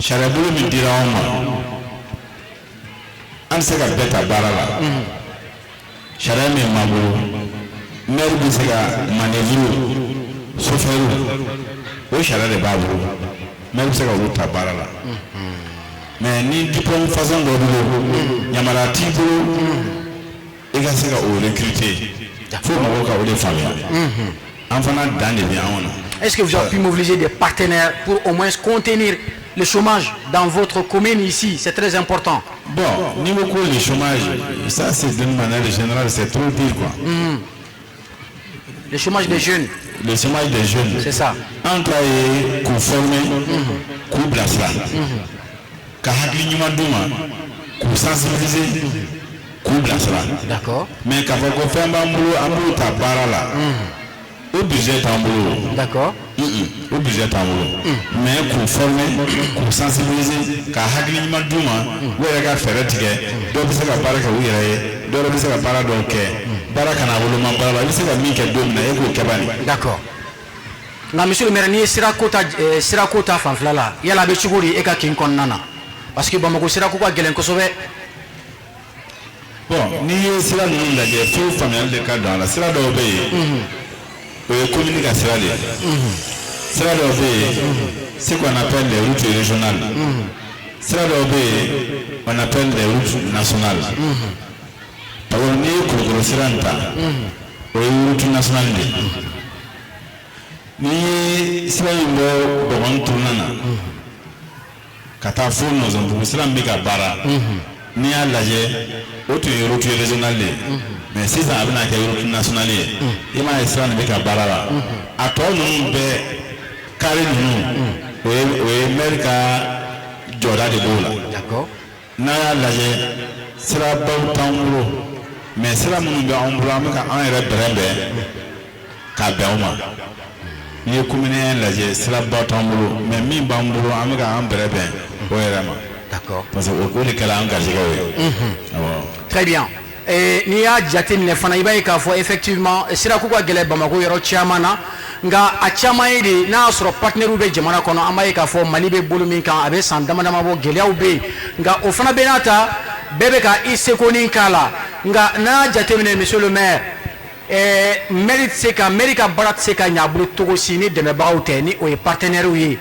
Sariyabolo min dira anw ma, an tɛ se ka bɛɛ ta baara la. Sariya min b'an bolo, maire bɛ se ka manœuvre, chauffeur, o sariya de b'a bolo, maire bɛ se ka olu ta baara la. Mais ni diplôme façon dɔ b'i bolo, yamaruya t'i bolo i ka se ka o recruter. Fo mɔgɔw ka o de faamuya, an fana dan de bɛ anw na. Est-ce que vous avez pu mobiliser des partenaires pour au moins contenir le chômage dans votre commune ici? C'est très important. Bon, n'i ko ko le chômage, ça c'est d'une manière générale, c'est trop dire quoi. Le chômage des jeunes. Le chômage des jeunes. C'est ça. An ta ye k'u former, k'u bilasira, ka hakili ɲuman d'u ma, k'u sensibiliser, k'u bilasira. Mais k'a fɔ ko fɛn b'an bolo, an b'u ta baara la, o budget t'an bolo. O budget t'an bolo. Mais k'u former, k'u sensibiliser, ka hakili ɲuman d'u ma, u yɛrɛ ka fɛɛrɛ tigɛ. Dɔw bɛ se ka baara kɛ u yɛrɛ ye, dɔw bɛ se ka baara dɔw kɛ. Baara kana woloma baara la, i bɛ se ka min kɛ don min na, e k'o kɛ bani. D'accord. Nka monsieur le maire, n'i ye sirako ta, sirako ta fanfɛla la, yala a bɛ cogo di e ka kin kɔnɔna na? Parce que Bamakɔ sirako ka gɛlɛn kosɛbɛ. Bon, n'i ye sira ninnu lajɛ, fo faamuyali de ka don a la. Sira dɔw bɛ yen, o ye commune ka sira de ye. Sira dɔw bɛ yen, ce qu'on appelle les routes régionales. Sira dɔw bɛ yen, on appelle les routes nationales. Par exemple, n'i ye Kulukɔrɔ sira in ta, o ye route nationale de ye. N'i ye sira in bɔ Bɔgɔni tournant na ka taa fo Nɔzɔnbugu, sira min bɛ ka baara, n'i y'a lajɛ, o tun ye route régionale de ye, mais sisan a bɛna kɛ route nationale ye. I m'a ye, sira nin bɛ ka baara la. A tɔ ninnu bɛɛ, carré ninnu, o ye maire ka jɔda de b'o la. N'a y'a lajɛ, sirabaw t'an bolo, mais sira minnu bɛ anw bolo, an bɛ ka an yɛrɛ bɛrɛbɛn k'a bɛn o ma. N'i ye commune lajɛ, siraba t'an bolo, mais min b'an bolo, an bɛ ka an bɛrɛbɛn o yɛrɛ ma. Parce que o de kɛra an garijɛgɛw ye, awɔ. Très bien. N'i y'a jateminɛ fana, i b'a ye k'a fɔ effectivement sirako ka gɛlɛn Bamakɔ yɔrɔ caman na. Nka a caman ye de, n'a y'a sɔrɔ partenaires bɛ jamana kɔnɔ, an b'a ye k'a fɔ Mali bɛ bolo min kan, a bɛ san dama dama bɔ, gɛlɛyaw bɛ yen. Nka o fana bɛ n'a ta bɛɛ bɛ ka i seko ni k'a la. Nka n'a y'a jateminɛ, monsieur le maire, maire tɛ se ka, maire ka baara tɛ se ka ɲɛ a bolo cogo si ni dɛmɛbagaw tɛ, ni o ye partenaires ye.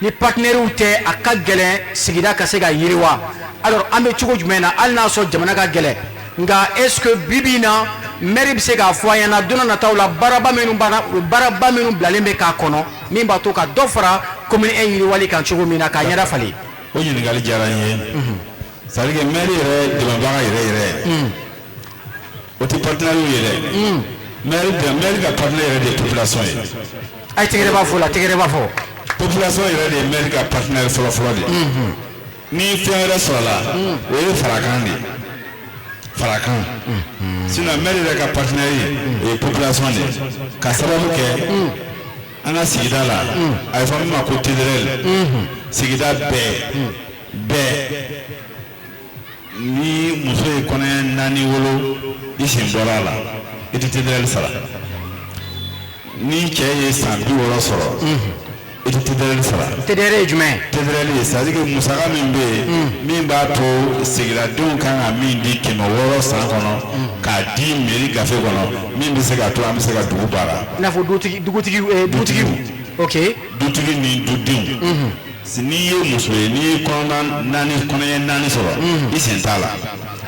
Ni partenaires tɛ, a ka gɛlɛn sigida ka se ka yiriwa. Alors an bɛ cogo jumɛn na, hali n'a sɔrɔ jamana ka gɛlɛn, nka est ce que bi bi in na, maire bɛ se k'a fɔ an ɲɛna don n'a nataw la, baaraba minnu baaraba minnu bilalen bɛ k'a kɔnɔ, min b'a to ka dɔ fara commune 1 yiriwali kan cogo min na, k'a ɲɛda falen? O ɲininkali diyara n ye. C'est à dire que maire yɛrɛ dɛmɛbaga yɛrɛ yɛrɛ, o tɛ partenaire ye dɛ. Maire ka partenaire yɛrɛ de ye population ye. A ye tɛgɛrɛ b'a fɔ la, tɛgɛrɛ b'a fɔ. Population yɛrɛ de ye maire ka partenaire fɔlɔ fɔlɔ de ye. Ni fɛn wɛrɛ sɔrɔla, o ye farakan de ye, farakan. Sinon maire yɛrɛ ka partenaire ye, o ye population de ye. Ka sababu kɛ an ka sigida la, a bɛ fɔ min ma ko TDRL, sigida bɛɛ bɛɛ, ni muso ye kɔnɔɲɛ 4 wolo, i sen bɔra a la, i tɛ TDRL sara. Ni cɛ ye san 60 sɔrɔ I tɛ TDR sara. TDR ye jumɛn ye? TDR ye, c'est à dire que musaka min bɛ yen, min b'a to sigidadenw kan ka min di 600 san kɔnɔ k'a di mairie gafe kɔnɔ, min bɛ se k'a to an bɛ se ka dugu baara. I n'a fɔ dutigi, dugutigi, dutigiw. Ok. Dutigi ni dudenw. N'i ye muso ye, n'i ye kɔnɔna naani, kɔnɔɲɛ naani sɔrɔ, i sen t'a la.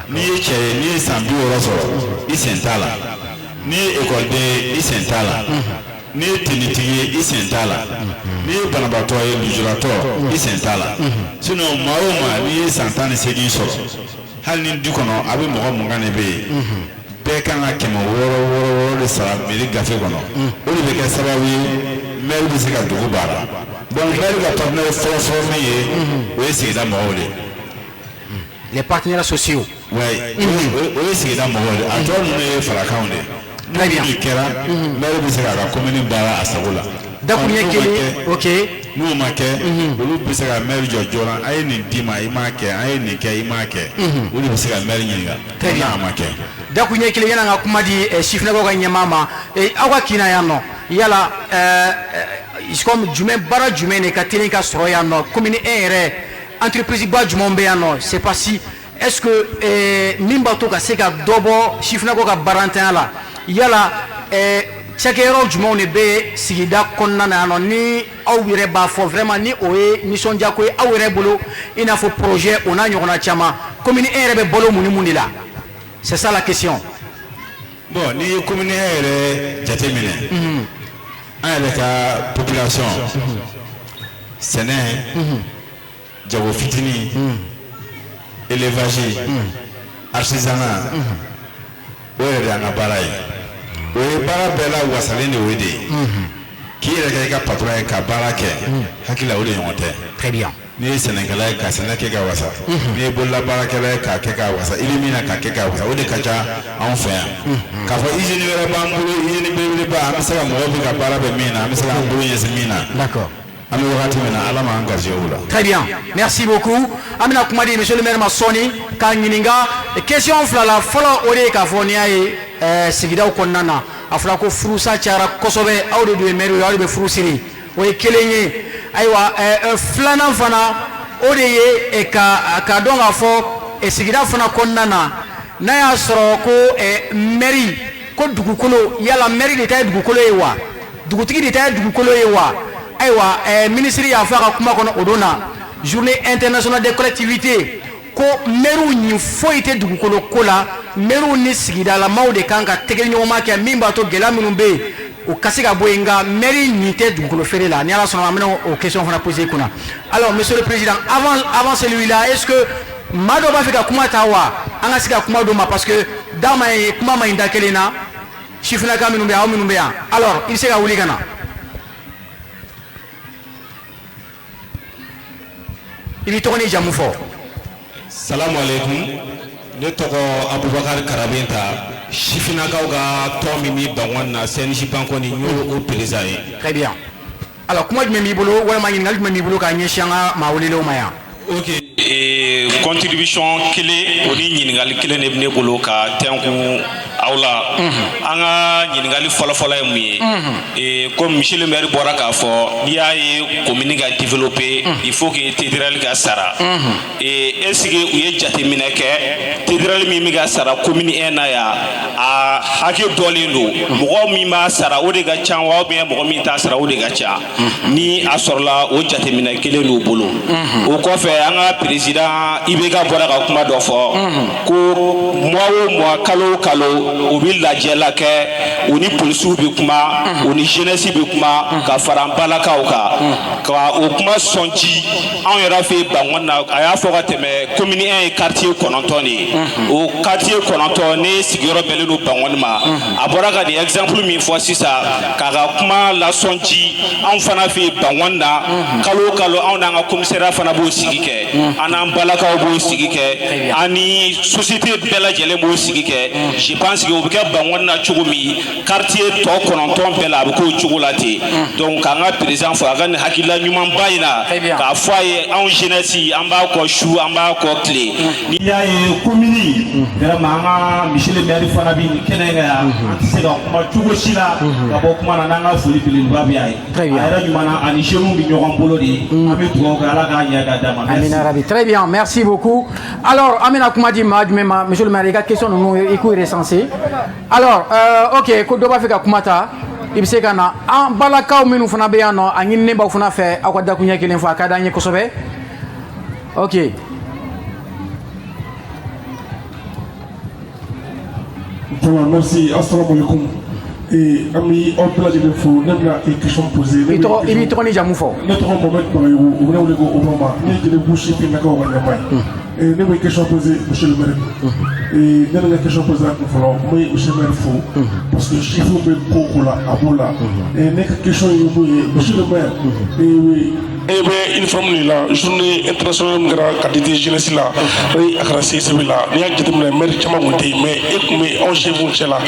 N'i ye cɛ ye, n'i ye san 60 sɔrɔ, i sen t'a la. N'i ye ekɔliden ye, i sen t'a la. N'i ye tenitigi ye, i sen t'a la. N'i ye banabaatɔ ye, lujuratɔ, i sen t'a la. Sinon maa o maa, n'i ye san 18 sɔrɔ, hali ni du kɔnɔ a bɛ mɔgɔ 20 de bɛ yen, bɛɛ kan ka 600 wɔɔrɔ wɔɔrɔ de sara mairie gafe kɔnɔ. O de bɛ kɛ sababu ye maire bɛ se ka dugu baara. Donc maire ka partenaire fɔlɔ fɔlɔ min ye, o ye sigida mɔgɔw de ye. Les partenaires sociaux. Ouais, o ye sigida mɔgɔw de ye. A tɔ ninnu ye farakanw de ye. Très bien. N'olu kɛra, maire bɛ se k'a ka commune baara a sago la. Dakuruɲɛ N'o ma kelen. kɛ, n'o ma kɛ, olu bɛ se ka maire jɔ joona: a ye nin d'i ma, i m'a kɛ, a ye nin kɛ, i m'a kɛ. Olu de bɛ se ka maire ɲininka Très bien. n'a ma kɛ. Dakuruɲɛ kelen, yan'an ka kuma di sifinnakaw ka ɲɛmaa ma, aw ka kin na yan nɔ, yala comme jumɛn, baara jumɛn de ka teli ka sɔrɔ yan nɔ? Commune 1 yɛrɛ, entreprise ba jumɛnw bɛ yan nɔ? C'est pas si, est-ce que min b'a to ka se ka dɔ bɔ sifinnakaw ka baarantanya la, yala cakɛyɔrɔ jumɛnw de bɛ sigida kɔnɔna na yan nɔ, ni aw yɛrɛ b'a fɔ vraiment ni o ye nisɔndiyako ye aw yɛrɛ bolo, i n'a fɔ projet o n'a ɲɔgɔnna caman? Commune 1 yɛrɛ bɛ balo mun ni mun de la? C'est ça la question. Bon, n'i ye commune yɛrɛ jateminɛ, an yɛrɛ ka population, sɛnɛ, jago fitinin, élevage, artisanat, o yɛrɛ de y'an ka baara ye. O ye baara bɛɛ la wasalen de, o de ye k'i yɛrɛ kɛ i ka patron ye ka baara kɛ. Hakili la, o de ɲɔgɔn tɛ. Très bien. N'i ye sɛnɛkɛla ye, ka sɛnɛ kɛ ka wasa. N'i ye bololabaarakɛla ye, k'a kɛ ka wasa. I bɛ min na, k'a kɛ ka wasa, o de ka ca anw fɛ yan. K'a fɔ usine wɛrɛ b'an bolo, usine belebeleba, an bɛ se ka mɔgɔw bɛ ka baara bɛ min na, an bɛ se k'an bolo ɲɛsin min na. An bɛ wagati min na, Ala m'an garijɛgɛ o la. Très bien, merci beaucoup. An bɛna kuma di monsieur le maire ma sɔɔni k'a ɲininka question fila la. Fɔlɔ, o de ye k'a fɔ n'i y'a ye sigidaw kɔnɔna na, a fɔra ko furusa cayara kosɛbɛ. Aw de dun ye maire ye, aw de bɛ furu siri. O ye kelen ye. Ayiwa, filanan fana, o de ye ka dɔn k'a fɔ sigida fana kɔnɔna na, n'a y'a sɔrɔ ko mairie ko dugukolo, yala mairie de ta ye dugukolo ye wa, dugutigi de ta ye dugukolo ye wa? Ayiwa, minisiri y'a fɔ a ka kuma kɔnɔ o don na, journée internationale des collectivités, ko maires ɲin foyi tɛ dugukolo ko la. Maires ni sigidalamaw de kan ka tɛgɛ ɲɔgɔnma kɛ, min b'a to gɛlɛya minnu bɛ yen, o ka se ka bɔ yen. Nka maire ɲin tɛ dugukolo feere la. Ni Ala sɔnna, an bɛna o question fana poser kunna. Alors monsieur le président, avant celui-là, est-ce que maa dɔ b'a fɛ ka kuma ta wa, an ka se ka kuma d'o ma? Parce que da ma ɲi, kuma ma ɲi da kelen na. Sifinnaka minnu bɛ yan, aw minnu bɛ yan, alors i bɛ se ka wuli ka na. I b'i tɔgɔ ni jamu fɔ. Salamu aleykum, ne tɔgɔ Abubakar Karabenta, sifinnakaw ka tɔn min bɛ Bankɔni na, CNJ Bankɔni, n y'o o président ye. Très bien. Alors kuma jumɛn b'i bolo, walima ɲininkali jumɛn b'i bolo k'a ɲɛsin an ka maa welelenw ma yan? Ok, contribution kelen, o ni ɲininkali kelen de bɛ ne bolo ka tɛnkun aw la. An ka ɲininkali fɔlɔfɔlɔ ye mun ye? Comme monsieur le maire bɔra k'a fɔ, n'i y'a ye commune ka développer, il faut que TDRL ka sara. Est ce que u ye jateminɛ kɛ, TDRL min bɛ ka sara commune 1 na yan, a hakɛ dɔlen don, mɔgɔ min b'a sara o de ka ca wa, ou bien mɔgɔ min t'a sara o de ka ca? Ni a sɔrɔla, o jateminɛ kelen d'u bolo. O kɔfɛ, an ka président IBK bɔra ka kuma dɔ fɔ ko mois o mois, kalo o kalo, u bɛ lajɛla kɛ, u ni polisiw bɛ kuma, u ni jeunesse bɛ kuma, ka fara an balakaw kan, ka o kuma sɔn ji anw yɛrɛ fɛ yen Bankɔni na. A y'a fɔ ka tɛmɛ, commune 1 ye quartier 9 de ye. O quartier 9 ne sigiyɔrɔ bɛnnen don Bankɔni ma. A bɔra ka nin exemple min fɔ sisan k'a ka kuma lasɔn ji anw fana fɛ yen Bankɔni na, kalo o kalo, anw n'an ka commissariat fana b'o sigi kɛ, an n'an balakaw b'o sigi kɛ, an ni société bɛɛ lajɛlen b'o sigi kɛ. Je pense sigi, o bɛ kɛ Bankɔni na cogo min, quartier tɔ 9 bɛɛ la, a bɛ k'o cogo la ten. Donc k'an ka président fo a ka nin hakilila ɲumanba in na, k'a fɔ a ye, anw jeunesse, an b'a kɔ su, an b'a kɔ tile. N'i y'a ye commune, vraiment, an ka monsieur le maire fana bɛ nin kɛnɛ kan yan, an tɛ se ka kuma cogo si la ka bɔ kuma na n'an ka foli belebeleba bɛ a ye. A yɛrɛ ɲuman na, ani jeunes bɛ ɲɔgɔn bolo de. An bɛ dugawu kɛ, Ala k'a ɲɛ ka d'a ma. Amina rabi. Très bien, merci beaucoup. Alors, an bɛna kuma di maa jumɛn ma? Monsieur le maire, i ka question ninnu, i k'u recenser. Alors, ok, ko dɔ b'a fɛ ka kuma ta, i bɛ se ka na. An balakaw minnu fana bɛ yan nɔ, a ɲininen b'aw fana fɛ, aw ka dakuɲɛ kelen fɔ, a ka d'an ye kosɛbɛ. Ok. Voilà, merci. Assalamu alaikum. Et an bɛ aw bɛɛ lajɛlen fo. Ne bɛna question poser. I tɔgɔ, i b'i tɔgɔ ni jamu fɔ. Ne tɔgɔ Mohamed Bagayogo, u bɛ ne wele ko Obama. Ne ye Jelibugu sifinnakaw ka ɲɛmaa ye. Ne bɛ question poser monsieur le maire. Ne bɛ ka question poser a kun fɔlɔ, n bɛ monsieur le maire fo parce que sifinw bɛ ko o ko la, a b'o la. Ne ka question ye mun ye, monsieur le maire? E bɛ uniforme de la, journée internationale min kɛra ka di jeunesse la, ni a kɛra CICB la, n'i y'a jateminɛ, maire caman tun tɛ yen, mais e tun bɛ anw sifinw cɛ la.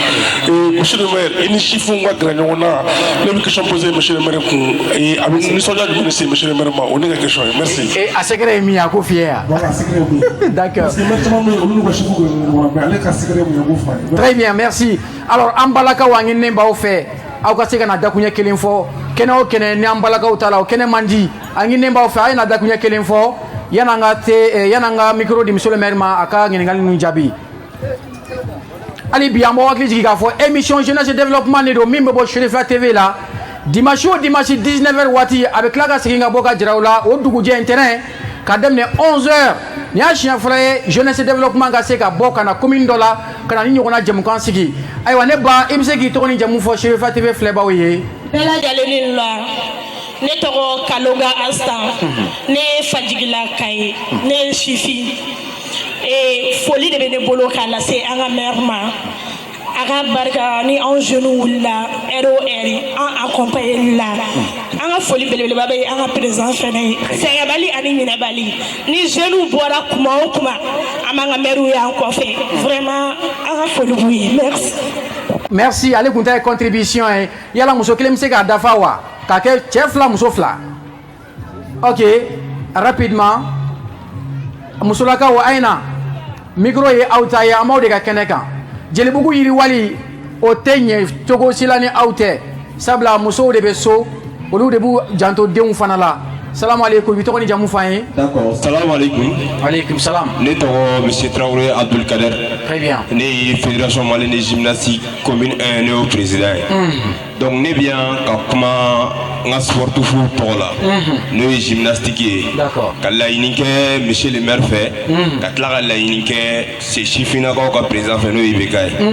Monsieur le maire, i ni sifinw ka gɛrɛ ɲɔgɔn na. Ne bɛ question poser monsieur le maire kun, a bɛ nisɔndiya jumɛn de se monsieur le maire ma? O ne ka question ye, merci. A secret ye min ye, a k'o f'i ye yan. Voilà, secret ye mun ye? D'accord. Parce que maire caman bɛ yen, olu n'u ka sifinw gɛrɛ ɲɔgɔn na, mais ale ka secret ye mun ye, o k'o fɔ an ye. Très bien, merci. Alors, an balakaw, an ɲininen b'aw fɛ, aw ka se ka na dakuɲɛ kelen fɔ. Kɛnɛ o kɛnɛ ni an balakaw ta la, o kɛnɛ man di. An ɲininen b'aw fɛ, a ye na dakuɲɛ kelen fɔ yan'an ka te, yan'an ka micro di monsieur le maire ma, a ka ɲininkali ninnu jaabi. Hali bi, an b'aw hakili jigin k'a fɔ émission jeunesse développement de don, min bɛ bɔ Cherifla TV la dimanche o dimanche 19h waati. A bɛ tila ka segin ka bɔ ka jira u la o dugujɛ ntɛnɛn ka daminɛ 11h. Nin y'a siɲɛ fɔlɔ ye jeunesse développement ka se ka bɔ ka na commune dɔ la ka na ni ɲɔgɔnna jɛmukan sigi. Ayiwa, ne ba, i bɛ se k'i tɔgɔ ni jamu fɔ Cherifla TV filɛbaw ye? Bɛɛ lajɛlen ni la, ne tɔgɔ Kaloga Astan, ne ye Fajigila ka ye, ne ye sifin. Foli de bɛ ne bolo k'a lase an ka maire ma, a ka barika ni anw jeunes wulila heure o heure an accompagner la. An ka foli belebeleba bɛ an ka président fɛnɛ ye, sɛgɛnbali ani ɲinɛbali. Ni jeunes bɔra kuma o kuma, an b'an ka maire y'an kɔfɛ. Vraiment, an ka foli b'u ye, merci. Merci. Ale kun ta ye contribution ye. Yala muso kelen bɛ se k'a dafa wa, k'a kɛ cɛ fila, muso fila? Ok, rapidement, musolakaw, a ye na, micro ye aw ta ye. An b'aw de ka kɛnɛ kan. Jelibugu yiriwali, o tɛ ɲɛ cogo si la ni aw tɛ, sabula musow de bɛ so, olu de b'u janto denw fana la. Salamu aleykum, i tɔgɔ ni jamu fɔ an ye? D'accord, salam aleykum. Aleykum salam. Ne tɔgɔ monsieur Traoré Abdul Kader. Très bien. Ne ye Fédération malienne de gymnastique commune 1, ne y'o président ye. Donc ne bɛ yan ka kuma n ka sportif tɔgɔ la, n'o ye gymnastique ye. D'accord. Ka laɲini kɛ monsieur le maire fɛ, ka tila ka laɲini kɛ sifinnakaw ka président fɛ, n'o ye IBK ye.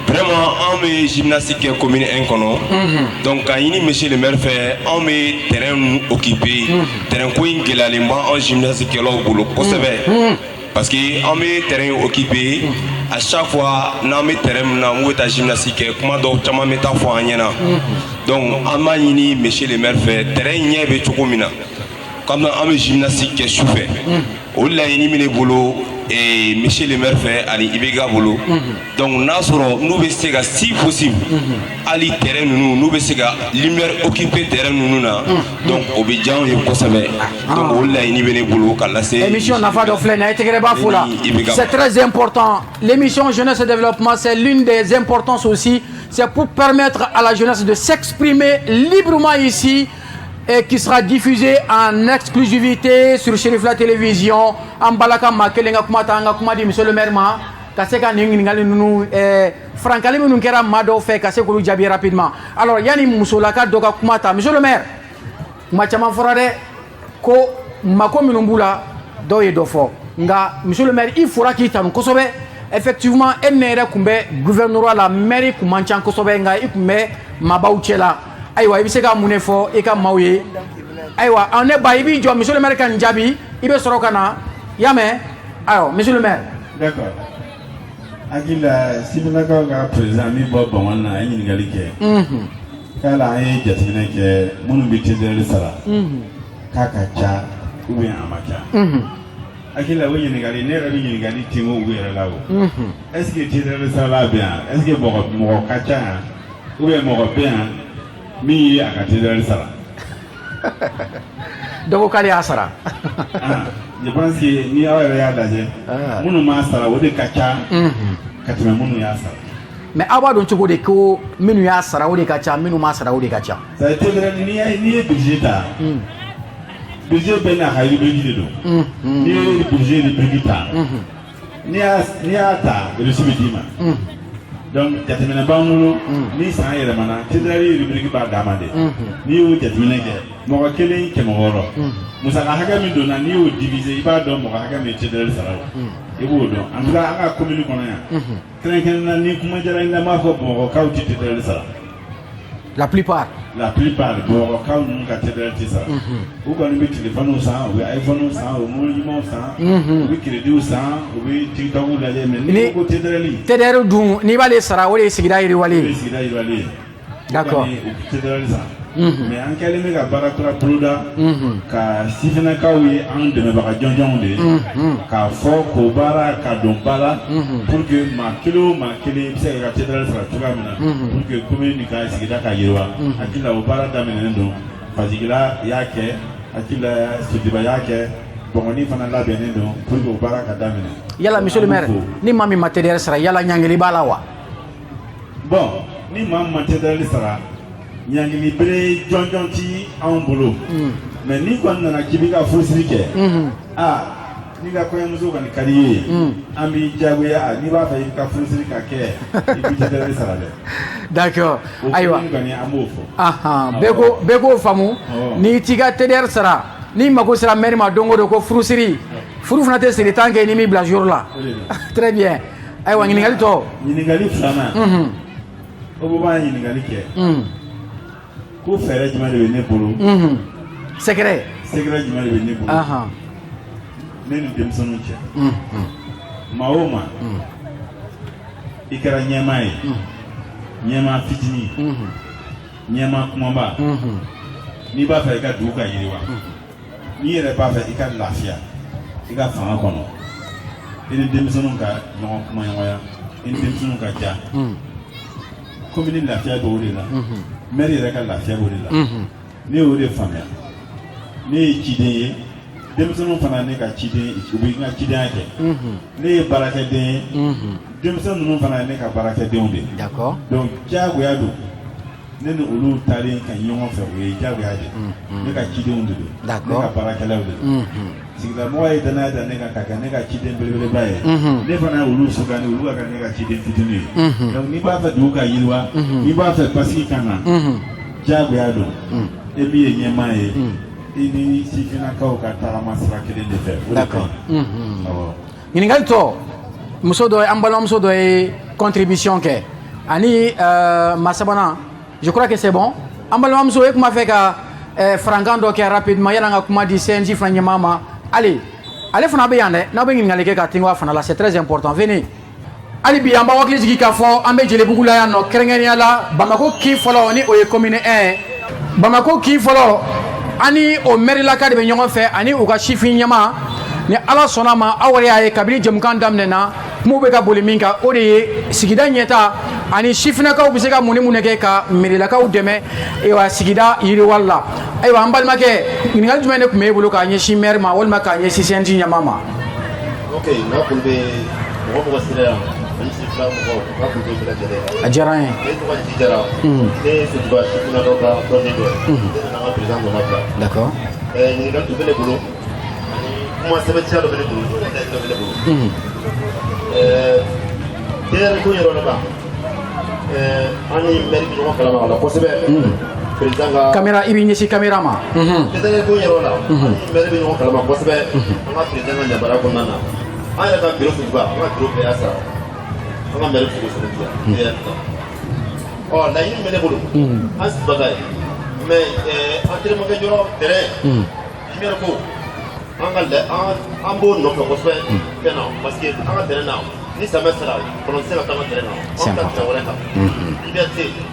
Vraiment, anw bɛ gymnastique kɛ commune 1 kɔnɔ. Donc ka ɲini monsieur le maire fɛ, anw bɛ terrain ninnu occuper. Terrain ko in gɛlɛyalen b'an gymnastique kɛlaw bolo kosɛbɛ. Parce que an bɛ terrain occupé à chaque fois, n'an bɛ terrain min na, n'u bɛ taa gymnastique kɛ, kuma dɔw caman bɛ taa fɔ an ɲɛna. Donc an b'a ɲini monsieur le maire fɛ, terrain ɲɛ bɛ cogo min na, comme an bɛ gymnastique kɛ su fɛ, o laɲini bɛ ne bolo monsieur le maire fɛ ani IBK bolo. Donc n'a sɔrɔ n'u bɛ se ka, si possible, hali terrain ninnu, n'u bɛ se ka lumière occuper terrain ninnu na, donc o bɛ diya anw ye kosɛbɛ. Donc o laɲini bɛ ne bolo ka lase. Émission nafa dɔ filɛ nin ye, a ye tɛgɛrɛba fo la. C'est très important. L'émission jeunesse et développement, c'est l'une des importances aussi, c'est pour permettre à la jeunesse de s'exprimer librement ici et qui sera diffusée en exclusivité sur Cherifla Télévision. An balaka maa kelen ka kuma ta, an ka kuma di monsieur le maire ma, ka se ka nin ɲininkali ninnu, farankali minnu kɛra maa dɔw fɛ, ka se k'olu jaabi rapidement. Alors, yanni musolaka dɔ ka kuma ta, monsieur le maire, kuma caman fɔra dɛ, ko mako minnu b'u la, dɔw ye dɔ fɔ. Nka monsieur le maire, i fɔra k'i tanu kosɛbɛ. Effectivement, e ne yɛrɛ tun bɛ gouvernorat la, maire kun man ca kosɛbɛ, nka i tun bɛ maabaw cɛ la. Ayiwa, i bɛ se ka mun de fɔ i ka maaw ye? Ayiwa, an ne ba, i b'i jɔ, monsieur le maire ka nin jaabi, i bɛ sɔrɔ ka na. I y'a mɛn? Ayiwa, monsieur le maire. D'accord, hakili la, sifinnakaw ka président min bɔ Bamakɔ na, a ye ɲininkali kɛ k'ala an ye jateminɛ kɛ, minnu bɛ TDR sara, k'a ka ca ou bien a ma ca. Hakili la, o ɲininkali, ne yɛrɛ bɛ ɲininkali tengo u yɛrɛ la. O est ce que TDR sarala bɛ yan? Est ce que mɔgɔ mɔgɔ ka ca yan, ou bien mɔgɔ bɛ yan min ye a ka TDR sara? Dɔ ko k'ale y'a sara. Ah, je pense que ni aw yɛrɛ y'a lajɛ, minnu m'a sara, o de ka ca ka tɛmɛ minnu y'a sara. Mais aw b'a dɔn cogo di ko minnu y'a sara, o de ka ca, minnu m'a sara, o de ka ca? C'est à dire TDR, n'i ye budget ta, budget bɛɛ n'a ka rubrique de don. N'i ye budget rubrique ta, n'i y'a ta, reçu bɛ d'i ma. Donc jateminɛ b'an bolo, ni san yɛlɛmana, TDR rubrique b'a d'a ma de. N'i y'o jateminɛ kɛ, mɔgɔ kelen 600, musaka hakɛ min donna, n'i y'o diviser, i b'a dɔn mɔgɔ hakɛ min ye TDR sara. O i b'o dɔn. En tout cas, an ka commune kɔnɔ yan, kɛrɛnkɛrɛnnenya, ni kuma diyara n na, n b'a fɔ Bamakɔkaw tɛ TDR sara. La plupart. La plupart, Bamakɔkaw ninnu ka TDR tɛ sara. U kɔni bɛ téléphone san, u bɛ iPhone san, u bɛ mobili ɲumanw san, u bɛ crédit san, u bɛ TikTok lajɛ, mais n'i ko TDR TDR dun, n'i b'ale sara, o de ye sigida yiriwali o ye ye. Sigida yiriwali ye. U tɛ TDR san. Mais an kɛlen bɛ ka baara kura boloda ka sifinnakaw ye, an dɛmɛbaga jɔnjɔnw de ye, k'a fɔ k'o baara ka don ba la pour que maa kelen o maa kelen bɛ se ka TDR sara cogoya min na, pour que commune nin ka sigida ka yiriwa. Hakili la, o baara daminɛnen don. Fajigila y'a kɛ, hakili la, Sotiba y'a kɛ, Bɔngɔni fana labɛnnen don pour que o baara ka daminɛ. Yala, monsieur le maire, ni maa min ma TDR sara, yala ɲangili b'a la wa? Bon, ni maa min ma TDR sara, ɲangili bere jɔnjɔn ti anw bolo. Mais n'i kɔni nana k'i b'i ka furusiri kɛ, aa, n'i ka kɔɲɔmuso kɔni ka di i ye, an b'i diyagoya, n'i b'a fɛ i ka furusiri ka kɛ, i b'i TDR sara dɛ. O Ayiwa. kɔni, an b'o fɔ. Ahan, bɛɛ ko, bɛɛ k'o faamu. N'i t'i ka TDR sara, n'i mako sera maire ma don o don ko furusiri, furu fana tɛ siri tant que n'i m'i bila jour la. O de don. Très bien. Ayiwa, ɲininkali tɔ. Ɲininkali filanan, o b'a ɲininkali kɛ ko fɛɛrɛ jumɛn de bɛ ne bolo? Secret. Secret jumɛn de bɛ ne bolo ne ni denmisɛnninw cɛ? Maa o maa, i kɛra ɲɛmaa ye, ɲɛmaa fitinin, ɲɛmaa kumaba, n'i b'a fɛ i ka dugu ka yiriwa, n'i yɛrɛ b'a fɛ i ka lafiya i ka fanga kɔnɔ, i ni denmisɛnninw ka ɲɔgɔn kumaɲɔgɔnya, i ni denmisɛnninw ka ja. Commune lafiya b'o de la, maire yɛrɛ ka lafiya b'o de la. Ne y'o de faamuya. Ne ye ciden ye, denmisɛnninw fana ne ka ciden, u bɛ n ka cidenya kɛ. Ne ye baarakɛden ye, denmisɛn ninnu fana ye ne ka baarakɛdenw de ye. Donc diyagoya don, ne ni olu taalen ka ɲɔgɔn fɛ, o ye diyagoya de ye. Ne ka cidenw de don, ne ka baarakɛlaw de don. Sigidamɔgɔ ye danaya da ne kan ka kɛ ne ka ciden belebeleba ye, ne fana ye olu sugandi, olu ka kɛ ne ka ciden fitinin ye. Donc n'i b'a fɛ dugu ka yiriwa, n'i b'a fɛ basigi ka na, diyagoya don, e min ye ɲɛmaa ye, i ni sifinnakaw ka tagama sira kelen de fɛ, o de ka ɲi. Awɔ. Ɲininkali tɔ, muso dɔ ye, an balimamuso dɔ ye contribution kɛ ani maa sabanan. Je crois que c'est bon. An balimamuso, e tun b'a fɛ ka farankan dɔ kɛ rapidement yanni an ka kuma di CNJ fana ɲɛmaa ma. Ale, ale fana bɛ yan dɛ, n'aw bɛ ɲininkali kɛ ka tingo a fana la, c'est très important. Venez. Hali bi, an b'aw hakili jigin k'a fɔ an bɛ Jelibugu la yan nɔ, kɛrɛnkɛrɛnnenya la Bamako kin fɔlɔ, ni o ye commune 1, Bamako kin fɔlɔ. Ani o mɛrilaka de bɛ ɲɔgɔn fɛ ani u ka sifin ɲɛma. Ni Ala sɔnna ma, aw yɛrɛ y'a ye, kabini jɛmukan daminɛna, kumaw bɛ ka boli min kan, o de ye sigida ɲɛta ani sifinnakaw bɛ se ka mun ni mun de kɛ ka mɛrilakaw dɛmɛ, ayiwa, sigida yiriwali la. Ayiwa, an balimakɛ, ɲininkali jumɛn de tun bɛ e bolo k'a ɲɛsin maire ma walima k'a ɲɛsin CNJ ɲɛmaa ma? Ok, n ka foli bɛ mɔgɔ mɔgɔ sera yan ani sifila mɔgɔw, n ka foli bɛ bɛɛ lajɛlen. A diyara an ye. Ne tɔgɔ Ji Jara. Ne ye Sotiba sifinnakaw ka tɔnden dɔ ye. Ne nana an ka président nɔ bila. Ɲininkali dɔ bɛ ne bolo ani kuma sɛbɛntiya dɔ bɛ ne bolo, laɲini dɔ bɛ ne bolo. TDR ko yɔrɔ la, an ni maire bɛ ɲɔgɔn kalama a la kosɛbɛ. Président ka Caméra, i b'i ɲɛsin caméra ma. TDR ko yɔrɔ la, an ni maire bɛ ɲɔgɔn kalama kosɛbɛ. An ka président ka yamaruya kɔnɔna na, an yɛrɛ ka bureau Sotiba, an ka bureau bɛɛ y'a sara. An ka maire bɛ se k'o sɛbɛntiya TDR kan. Ɔ, laɲini min bɛ ne bolo, an Sotiba ye, mais entraînement kɛ yɔrɔ terrain, lumière ko, an ka la an b'o nɔfɛ kosɛbɛ fɛn na, parce que an ka terrain na, ni samiya sera, kɔnɔ tɛ se ka taa an ka terrain na, an bɛ taa terrain wɛrɛ kan. Lumière tɛ yen.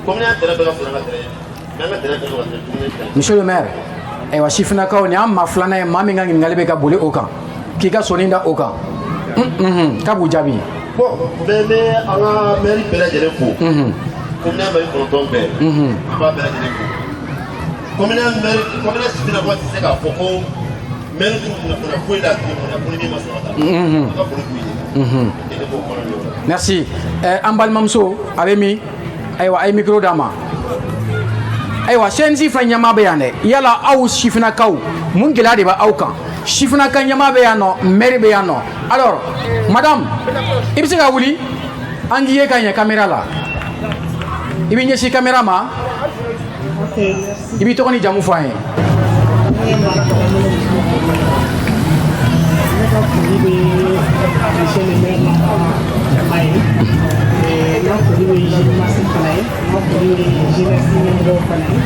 Komi an terrain bɛɛ ka sɔrɔ an ka terrain, mais an ka terrain kɛlen don ka dumuni terrain. Monsieur le maire, ayiwa, sifinnakaw, nin y'an maa filanan ye, maa min ka ɲininkali bɛ ka boli o kan. K'i ka sɔnni da o kan, k'a b'u jaabi. Bon, n bɛ ne an ka maire bɛɛ lajɛlen fo. Commune maire 9 bɛɛ, an b'a bɛɛ lajɛlen fo. Commune maire, commune sifinnakaw tɛ se k'a fɔ ko maire t'u kunnafoniya foyi la tile kɔnɔ ko ni min ma sɔrɔ ka taa. An ka foli b'u ye. Ne b'o kɔnɔ nin yɔrɔ. Merci. An balimamuso, a bɛ min? Ayiwa, a ye micro d'a ma. Ayiwa, CNJ fana ɲɛmaa bɛ yan dɛ. Yala aw sifinnakaw, mun gɛlɛya de bɛ aw kan? Sifinnaka ɲɛmaa bɛ yan nɔ, maire bɛ yan nɔ. Alors madame, i bɛ se ka wuli an k'i ye ka ɲɛ caméra la. I bɛ ɲɛsin caméra ma. I b'i tɔgɔ ni jamu fɔ an ye. Ne ka foli bɛ monsieur le maire n'a ka jama ye. N ka foli bɛ gymnastique fana ye, n ka foli bɛ jeunesse ɲɛmɔgɔw fana ye.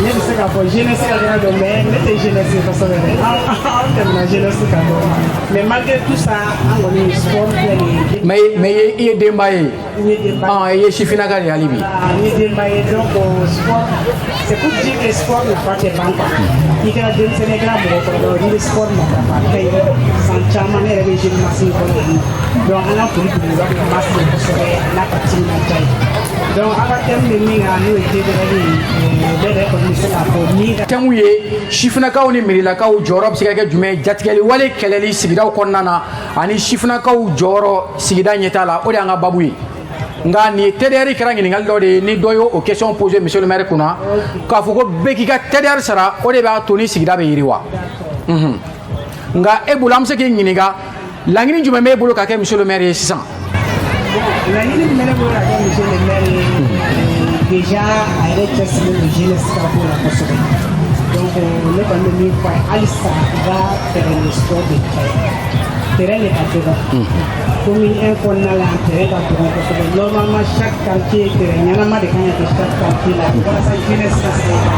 Ne bɛ se k'a fɔ jeunesse ka kɛnɛ don, mais ne tɛ jeunesse ye kosɛbɛ dɛ. An tɛmɛna jeunesse kan dɔɔnin, mais malgré tout ça, an kɔni sport filɛ nin ye. Mais i ye denba ye. N ye denba ye. Ah, i ye sifinnaka de ye hali bi. Ah, n ye denba ye. Donc sport, c'est pour dire que sport nafa tɛ ban quoi. I kɛra denmisɛnnin, i kɛra mɔgɔkɔrɔba ye, n'i bɛ sport matarafa, a ka ɲi. San caman ne yɛrɛ bɛ gymnastique kɔnɔ yan nɔ. Donc an ka foli belebeleba bɛ masse ye kosɛbɛ n'a ka timinadiya ye. Donc aw ka thème bɛ min kan, n'o ye TDR ye, ne yɛrɛ kɔni bɛ se k'a fɔ min ka Thème ye sifinnakaw ni mairilakaw jɔyɔrɔ bɛ se ka kɛ jumɛn ye jatigɛli wale kɛlɛli sigidaw kɔnɔna na, ani sifinnakaw jɔyɔrɔ sigida ɲɛtaa la. O de y'an ka babu ye. Nka nin TDR kɛra ɲininkali dɔ de ye, ni dɔ y'o o question posé monsieur le maire kunna, k'a fɔ ko bɛɛ k'i ka TDR sara, o de b'a to ni sigida bɛ yiriwa. Nka e bolo, an bɛ se k'i ɲininka, laɲini jumɛn b'e bolo ka kɛ monsieur le maire ye sisan? Bon, laɲini min bɛ ne bolo ka kɛ monsieur le maire ye, déjà a yɛrɛ cɛsirilen don jeunesse ka ko la kosɛbɛ. Donc ne kɔni bɛ min fɔ a ye halisa, i ka terrain de sport de caya. Terrain de ka dɔgɔ commune 1 kɔnɔna la, terrain ka dɔgɔ kosɛbɛ. Normalement, chaque quartier, terrain ɲɛnama de kan ka kɛ chaque quartier la, walasa jeunesse ka se ka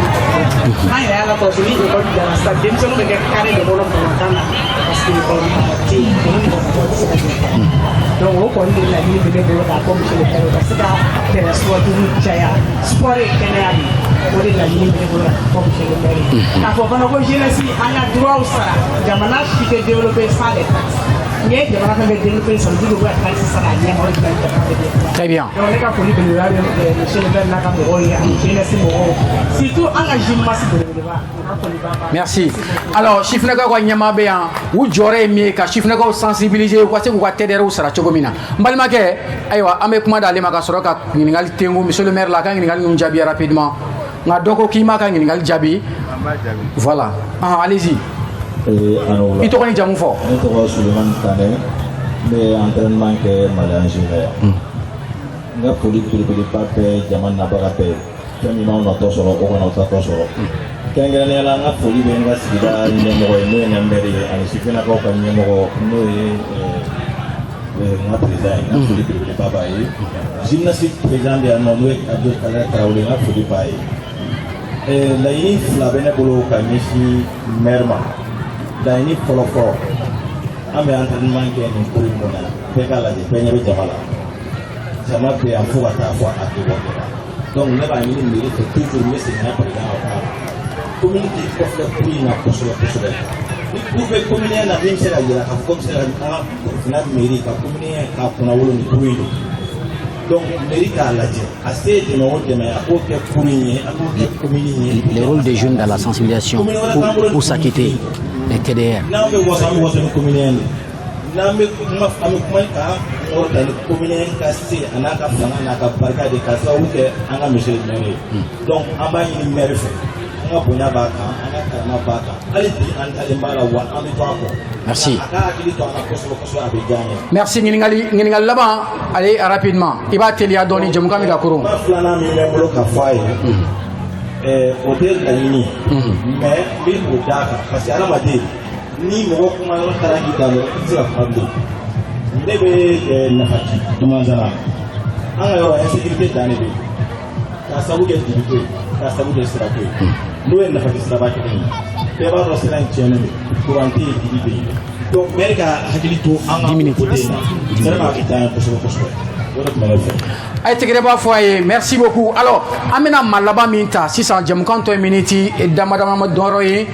an yɛrɛ y'a lakɔlɔsi. Ni école bilara sisan, denmisɛnninw bɛ kɛ carré de kɔnɔ balontan na, parce que école mɔgɔ tɛ yen, olu mɔgɔ tɛ se ka jɔ. Donc o kɔni de laɲini bɛ ne bolo k'a fɔ monsieur le maire, o ka se ka terrain sportif caya. Sport ye kɛnɛya de ye. O de laɲini bɛ ne bolo k'a fɔ monsieur le maire ye. K'a fɔ fana ko jeunesse, an ka droit sara. Jamana si tɛ développer sans les taxes. N'i ye jamana fɛn fɛn développer, ça veut dire que u bɛ ka taxe sara a ɲɛ ma, o de bɛ jamana bɛ développer. Très bien. Donc ne ka foli belebeleba bɛ monsieur le maire n'a ka mɔgɔw ye, ani jeunesse mɔgɔw, surtout an ka gymnase belebeleba, n ka foli b'a ma. Merci. Alors, sifinnakaw ka ɲɛmaa bɛ yan. U jɔyɔrɔ ye min ye ka sifinnakaw sensibiliser, u ka se k'u ka TDR sara cogo min na. N balimakɛ, ayiwa, an bɛ kuma d'ale ma ka sɔrɔ ka ɲininkali tengu monsieur le maire la, a ka ɲininkali ninnu jaabi rapidement. Nka dɔ ko k'i m'a ka ɲininkali jaabi. Voilà. Ah, allez-y. I tɔgɔ ni jamu fɔ. Ne tɔgɔ Sulemani Kanɛ, n bɛ entraînement kɛ Mali la yan. N ka foli belebeleba bɛ jama nabaga bɛɛ ye. Fɛn min m'anw natɔ sɔrɔ, o kana aw tatɔ sɔrɔ. Kɛrɛnkɛrɛnnenya la, n ka foli bɛ n ka sigida ɲɛmɔgɔ ye, n'o ye n ka maire ye, ani sifinnakaw ka ɲɛmɔgɔ, n'o ye n ka président ye. N ka foli belebeleba b'a ye. Gymnastique président bɛ yan nɔ, n'o ye Abdul Kader Tarawele, n ka foli b'a ye. Laɲini fila bɛ ne bolo ka ɲɛsin maire ma. Laɲini fɔlɔ fɔlɔ, an bɛ entraînement kɛ nin cour in kɔnɔ yan. Bɛɛ k'a lajɛ, bɛɛ ɲɛ bɛ jama la. Jama bɛ yan fo ka taa fɔ a débordera. Donc ne b'a ɲini mairie fɛ toujours, n bɛ segin n ka président ka kuma la, commune k'i kɔfilɛ cour in na kosɛbɛ kosɛbɛ. Ni cour bɛ commune na min bɛ se ka yira k'a fɔ ko bɛ se ka an ka Korofina mairie ka commune k'a kunna wolo, nin cour in don. Donc mairie k'a lajɛ, a se ye dɛmɛ o dɛmɛ, a k'o kɛ cour in ye, a k'o kɛ commune ye. Le rôle des jeunes dans la sensibilisation pour s'acquitter des TDR. N'an bɛ waso, an bɛ waso ni commune de. N'an bɛ kuma, an bɛ kuma k'an kɔrɔta ni commune ka se a n'a ka fanga n'a ka barika de, k'a sababu kɛ an ka monsieur le maire ye. Donc an b'a ɲini maire fɛ, an ka bonya b'a kan, an ka karama b'a kan. Hali bi an dalen b'a la, wa an bɛ to a kɔ. Merci. A ka hakili to an na kosɛbɛ kosɛbɛ, a bɛ diya an ye. Merci. Ɲininkali laban, allez rapidement. I b'a teliya dɔɔni, jamukan bɛ ka koron. Kuma filanan min bɛ n bolo ka fɔ a ye, o tɛ laɲini ye, mais n bɛ o d'a kan, parce que hadamaden, ni mɔgɔ kuma yɔrɔ taara k'i dan dɔrɔn, i tɛ se ka kuma bilen. Ne bɛ Nafaji Dumanzana, an ka yɔrɔ insécurité dan de bɛ yen, k'a sababu kɛ dibiko ye, k'a sababu kɛ sirako ye, n'o ye Nafaji siraba kelen ye. Bɛɛ b'a dɔn sira in tiɲɛnen don, courant tɛ yen, dibi bɛ yen. Donc maire ka hakili to an ka côté in na, vraiment a bɛ diya an ye kosɛbɛ kosɛbɛ. O de tun bɛ ne fɛ. A ye tɛgɛrɛ b'a fɔ a ye. Merci beaucoup. Alors, an bɛna maa laban min ta sisan, jamukan tɔ ye miniti dama dama dɔrɔn ye.